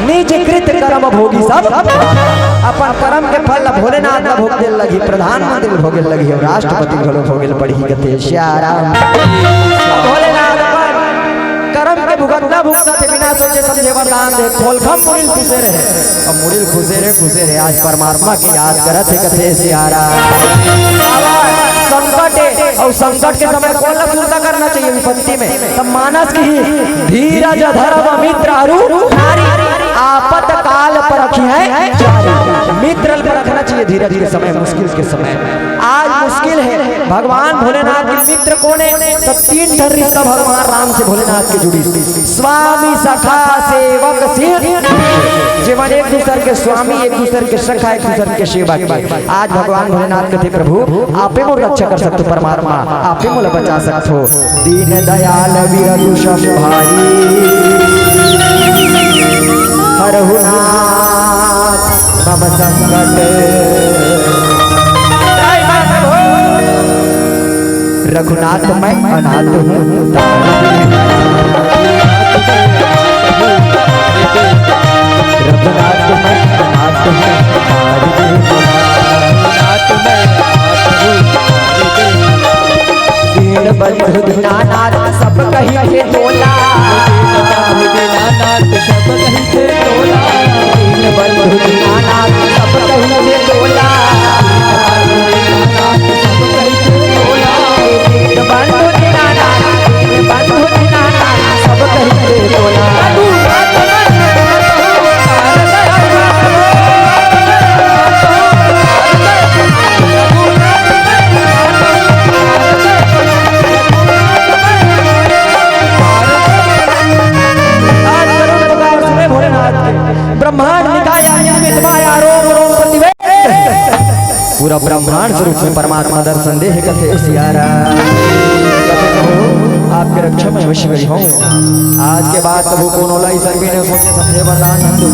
निज कृत करम भोगी सब। अपन करम के फल ला भोलेनाथ ला भोगे ल लगही, प्रधानमंत्री ल भोगे ल लगही अउ राष्ट्रपति ल घलो भोगे ल पड़ही कथे सियाराम। भोलेनाथ अपन करम के भुगतना भुगतत हे, बिना सोचे समझे वरदान दे, खोलखा म मुड़ी ल खुसेर हे। अब मुड़ी ल खुसेर हे, खुसेर हे, आज परमात्मा के याद करत हे कथे सियाराम। बाबा, संकट हे, अउ संकट के समय कोन ला सुरता करना चाहिए? विपत्ति में। तब मानस किहिस, धीरज धरम मित्र अरु नारी, आपत काल परखिहैं चारी। मित्र ल परखना चाहिए धीरज के समय, मुश्किल के समय। आज मुश्किल हे, भगवान भोलेनाथ के मित्र कोन हे? त तीन ठन रिश्ता भगवान राम से भोलेनाथ के जुड़िस। स्वामी सखा सेवक सेठ, जेमन एक दूसर के स्वामी, एक दूसर के सखा, एक दूसर के सेवक हे। आज भगवान भोलेनाथ कथे, "प्रभु, आपे मोर रक्षा कर सकथो परमात्मा, आपे मोला बचा सकथो।" दीन दयाल विरजु सम भारी, हरहु नाथ मम संकट। रघुनाथ मैं अनाथ हूँ। स्वरूप में परमात्मा दर्शन दे हे कथे सियारा। कथे प्रभु, आपके रक्षा में अवश्य करी हूँ। आज के बाद प्रभु कोनो ला अइसन भी नहीं सोचे समझे वरदान हिंदू।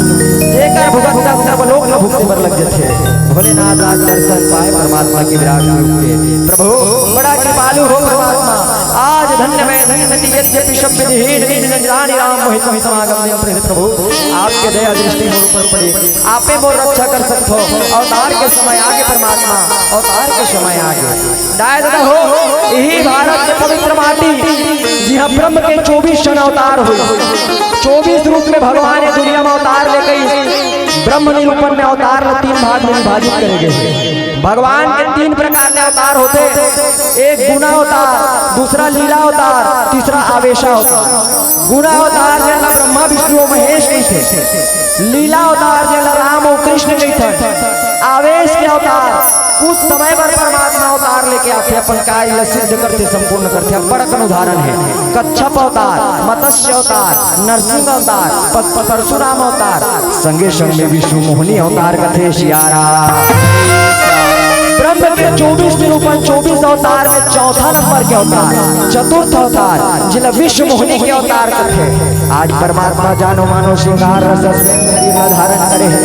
जेकर भुगतना सर्वलोक में भुगते बर लग जथे। भोलेनाथ आज दर्शन पाए परमात्मा के विराट स्वरूप के। प्रभु, बड़ा कृपालु हो परमात्मा। आज धन्य मैं धन्य मति यद्यपि शब्द विहीन निज निज जानि राम मोहि तुम समागम नियंत्रित प्रभु। आपके दया दृष्टि मोर ऊपर पड़ी। आपे मोर रक्षा कर सकथो। अवतार के समय आगे परमात्मा, अवतार के समय आगे। दाय ददा हो, यही भारत के पवित्र माटी, जिहाँ ब्रह्म के चौबीस जन अवतार हुए। चौबीस रूप में भगवान ये दुनिया में अवतार लेके ब्रह्म निरूपण में अवतार ला तीन भाग में विभाजित करे गए। भगवान के तीन प्रकार के अवतार होते, एक गुणावतार, दूसरा लीला अवतार, तीसरा आवेशा अवतार। गुणावतार जेला ब्रह्मा विष्णु महेश कहिथे, लीला अवतार जेला राम और कृष्ण कहिथे, आवेश के अवतार कुछ समय बर परमात्मा अवतार लेके आथे, अपन कार्य ला सिद्ध करथे, संपूर्ण करथे। बड़ अकन उदाहरण है, कच्छप अवतार, मत्स्य अवतार, नरसिंह अवतार, प-, परशुराम अवतार, संगे संग में विश्व मोहनी अवतार कथे सियारा। ब्रह्म के चौबीस निरूपण, चौबीस अवतार में चौथा नंबर के अवतार, चतुर्थ अवतार, जिला विश्व मोहनी के अवतार कथे। आज परमात्मा जानो मानो श्रृंगार रस में शरीर ला धारण करे हे।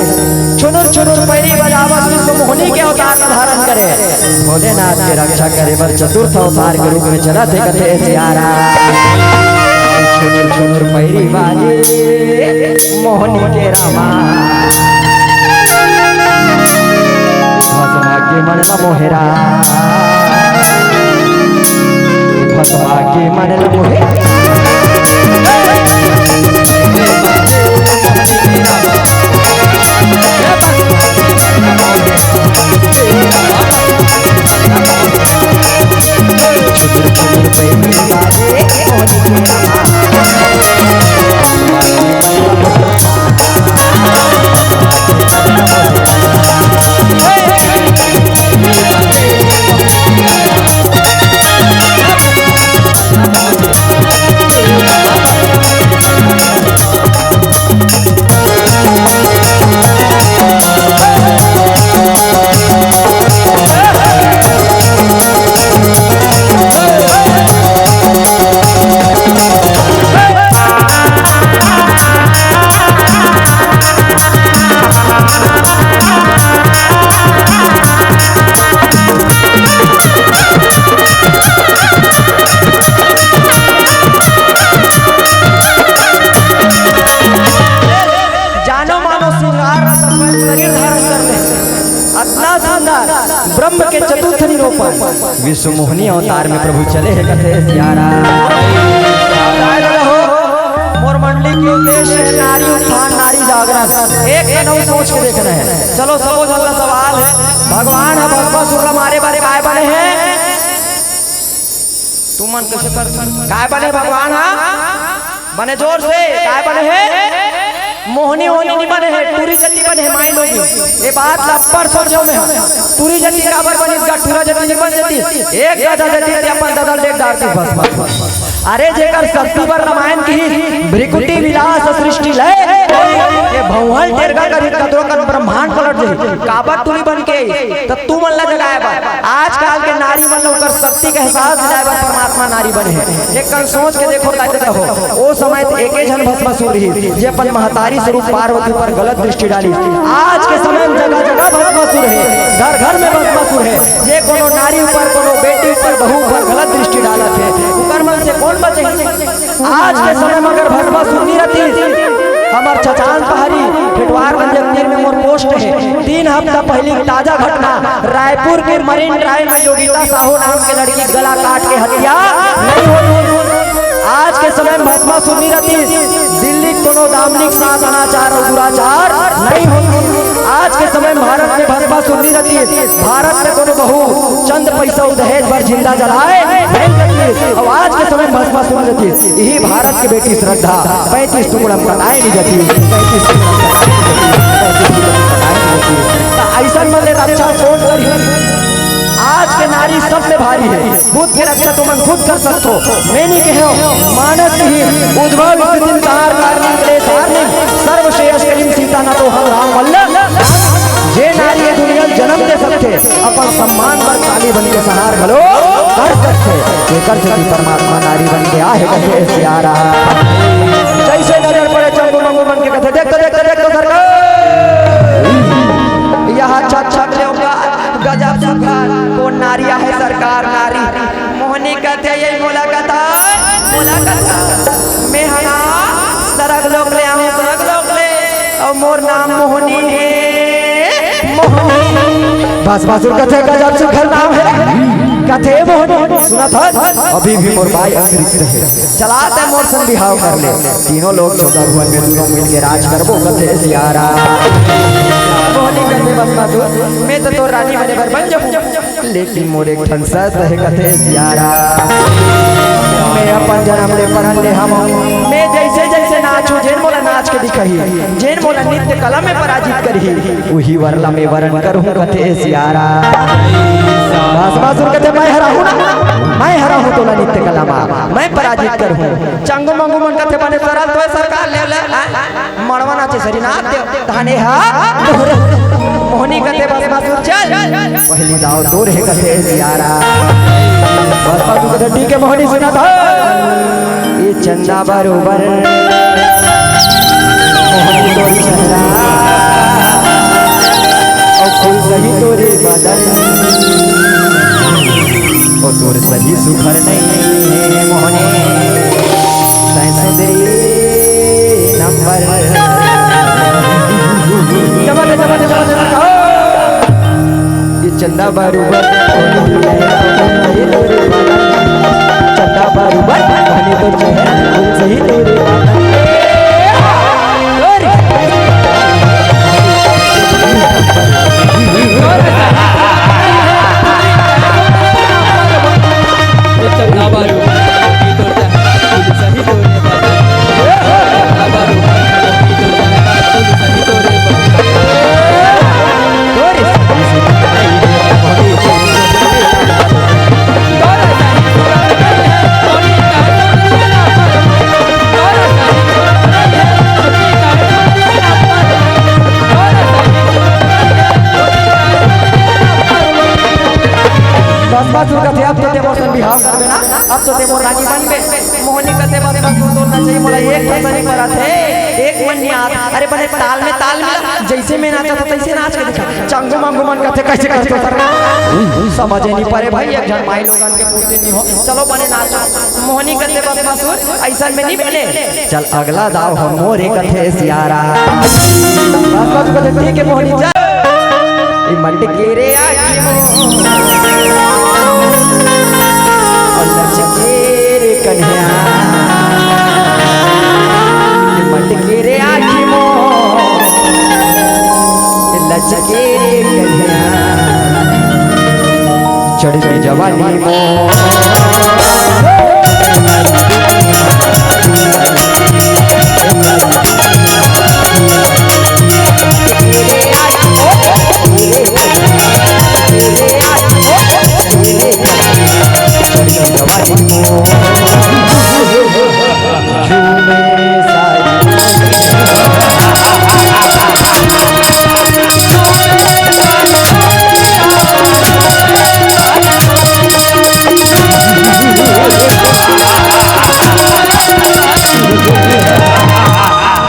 छुनुर छुनुर पैरी बजावत विश्व मोहनी के अवतार ला धारण करे। भोलेनाथ के रक्षा करे बर चतुर्थ अवतार के रूप में चलत हे कथे सियारा। छुनुर छुनुर पैरी बाजे मोहनी के रामा। भस्मा के मन ला मोहे रा। भस्मा के मन ला मोहे। जानो मानो श्रृंगार रस में शरीर धारण कर ले। अतना सुंदर ब्रह्म के चतुर्थ निरूपण। विश्व मोहनी अवतार में प्रभु चले हे कथे सियारा। मोर मंडली के उद्देश्य है नारी उत्थान, नारी जागरण। एक कदम सोच के देखना है। चलो, सबो झन ला सवाल है, भगवान ह भस्मासुर ला मारे बर काय बने हे? तुमन कैसे कर काय बने भगवान ह? बने जोर से, काय बने हे? मोहनी ओहनी नहीं बने हे, टूरी जति बने हे, माई लोग। ये बात ला अब्बड़ सोचेंव मैं। टूरी जति काबर बनिस गा, टूरा जति नहीं बन जतिस। एक गधा जति ते अपन ददा ल देख डारतिस बस, बस, बस। अरे जेकर शक्ति बर रामायण किहिस, भृकुटी विलास सृष्टि लय, ये भौंहल टेरगा करही कतरो कन ब्रह्मांड पलट जही। काबर टूरी बन के त तुमन ला जगाए बर, आजकल के नारी मन ला ओकर शक्ति के एहसास दिलाए बर परमात्मा नारी बने हे। एक कन सोच के देखो, ताकत हो। ओ समय त एके झन भस्मासुर रहिस, जे अपन महतारी स्वरूप पार्वती पर गलत दृष्टि डालिस। आज के समय में जगह-जगह भस्मासुर हे, घर-घर में भस्मासुर हे। जे कोनो नारी ऊपर, कोनो बेटी ऊपर, बहू ऊपर गलत दृष्टि डालत हे, ओकर मन से कोन बचे? आज के समय में अगर भस्मासुर नहीं रहती, हमर छछान पहाड़ी हेटवार मंजर तीर में मोर पोस्ट है। तीन हफ्ता पहली ताजा घटना, रायपुर के मरीन ड्राइव में योगिता साहू नाम के लड़की गला काट के हत्या नहीं होती। आज के समय में भस्मासुर नहीं रहती, दिल्ली कोनो दामनिक साथ अनाचार और दुराचार नहीं होती। आज के समय में भारत में भस्मासुर नहीं रहती, भारत में कोनो बहू चंद पैसा दहेज बर जिंदा जलाए नहीं जाती। और आज के समय में भस्मासुर नहीं रहती, यही भारत की बेटी श्रद्धा पैंतीस टुकड़ा में कटाए नहीं जाती, पैंतीस टुकड़ा में कटाए नहीं जाती, पैंतीस टुकड़ा में कटाए नहीं जाती। तो ऐसा मन ले रक्षा कौन करी? आज के नारी सब में भारी है। खुद के रक्षा तुमन खुद कर सकथो। मैं नहीं कहे, मानस ही उद्भव स्थिति कार कारणी क्लेश हारिणी सर्व श्रेयस्करीं सीता न तो हम राम वल्लभ। जे नारी ये दुनिया में जन्म दे सकथे, अपन सम्मान बर काली बन के संहार घलो कर सकथे। एकर सेती परमात्मा नारी बन के आहे कथे सियारा। जइसे नजर पड़े चंगू मंगू बन के कथे, "देख तो, देख तो, देख तो सरकार, यहाँ छत छत ले होगा, गजब सुघर कोन नारी आहे सरकार नारी।" मोहनी कथे, "ये मोला कथा, मोला कथा, मैं हा सरग लोक ले आहूँ, सरग लोक ले।" अउ मोर नाम मोहनी हे, मोहनी। भस्मासुर कथे, "गजब सुघर नाम हे।" कथे, "मोहनी, सुनत हस? अभी भी मोर बाई अंग रिक्त हे। चला तैं मोर संग बिहाव कर ले।" तीनों लोग चौदह भुवन में दूनों मिल के राज करबो, कथे सियारा। मोहनी कथे, "भस्मासुर, मैं तो तोर रानी बने बर बन जाहूँ।" लेकिन मोर एक ठन शर्त हे कथे सियारा, मैं अपन जनम ले परन ले हवंव, मैं जइसे जइसे नाचहूँ, जेन मोला नाच के दिखाही, जेन मोला नृत्य कला में पराजित करही, उही वर ला मैं वरण करहूँ कथे सियारा। भस्मासुर कथे, "मैं हराहूँ ना, मैं हराहूँ तोला नृत्य कला मा, मैं पराजित करहूँ।" चंगू मंगू मन कथे, "बने सरल तो सरकार ले ले, आ?" मड़वा नाचे सरी नाच देव, धाने हा मोहनी कथे, "भस्मासुर चल, पहली दाव तोर हे कथे सियारा।" भस्मासुर कथे, "ठीक हे मोहनी, सुनत हस, ये चंदा बरोबर मोहनी तोर चेहरा, अउ फूल सही तोरे बदन।" ओ तोर सही सुघर नइ हे मोहनी, तैं सुंदरी नंबर। जमा दे, जमा दे, जमा दे, जमा दे। ये चंदा बरोबर, चंदा बरोबर, मोहनी तोर चेहरा, फूल सही तोरे बदन। भस्मासुर कथे, "अब तो तैं मोर संग बिहाव करबे ना, अब तो तैं मोर रानी बनबे।" मोहनी कथे, "बस, बस, तोर ना चाहिए, मोला एक ठन सरी परत हे, एक मन नइ आत।" अरे बने ताल में ताल मिला, जइसे मैं नाचत हँव, तइसे नाच के दिखा। चंगू मंगू मन कथे, "कइसे करथो सरकार?" समझे नइ परे भाई, एक झन माई लोगन के पूछे नइ हो। चलो बने नाचो। मोहनी कथे, "भस्मासुर, अइसन में नइ बने।" चल अगला दाव ह मोरे कथे सियारा। भस्मासुर कथे, "ठीक हे मोहनी, चल।" ए मटके रे आँखी मोर, अउ लचके रे कन्हैया। ए मटके रे आँखी मोर, ए लचके रे कन्हैया। चढ़ के जवानी मोर।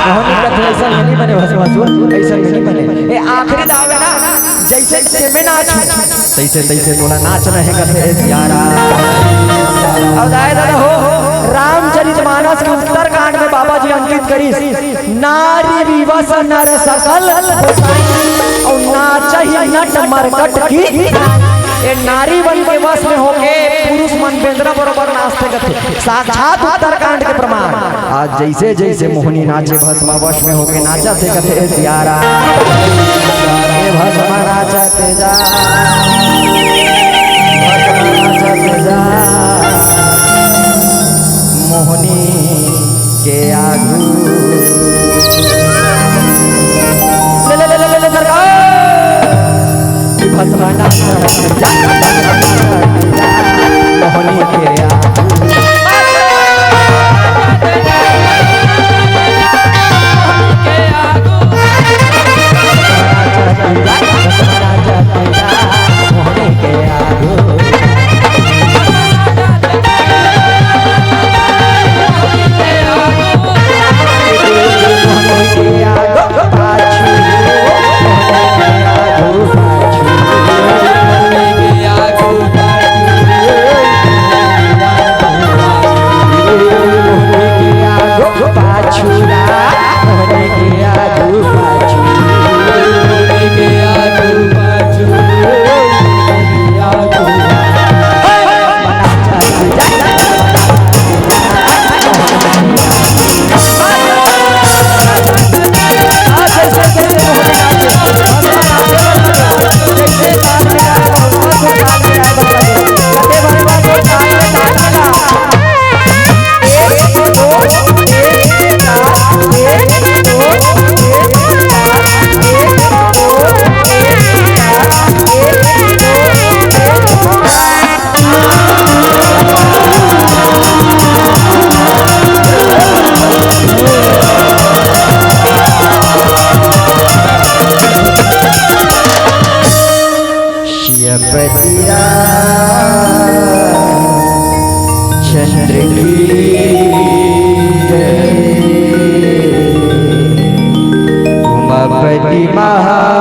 मोहनी कथे, "अइसन में नइ बने भस्मासुर, अइसन में नइ बने।" ए आखिरी दाव हे ना, जइसे जइसे मैं नाचहूँ, तइसे तइसे तोला नाचना हे कथे सियारा। अउ दाई ददा हो, रामचरित मानस के उत्तरकांड में बाबा जी अंकित करिस, "नारी विवश नर सकल गोसाई, अउ नाचहि नट मरकट की।" ए नारी बन के वश में होके पुरुष मन बेंदरा बरोबर नाचथे कथे। साक्षात उत्तरकांड के प्रमाण। आज जइसे जइसे मोहनी नाचे, भस्म वश में होके नाचत हे कथे सियारा। ए भस्म नाचत जा, भस्म नाचत जा, मोहनी के आगू। ले, ले, ले, ले, ले, ले, सरकार। भस्म नाचत जा, मोहनी के आगू। शिवपति रामचंद्र की जय। उमापति महादेव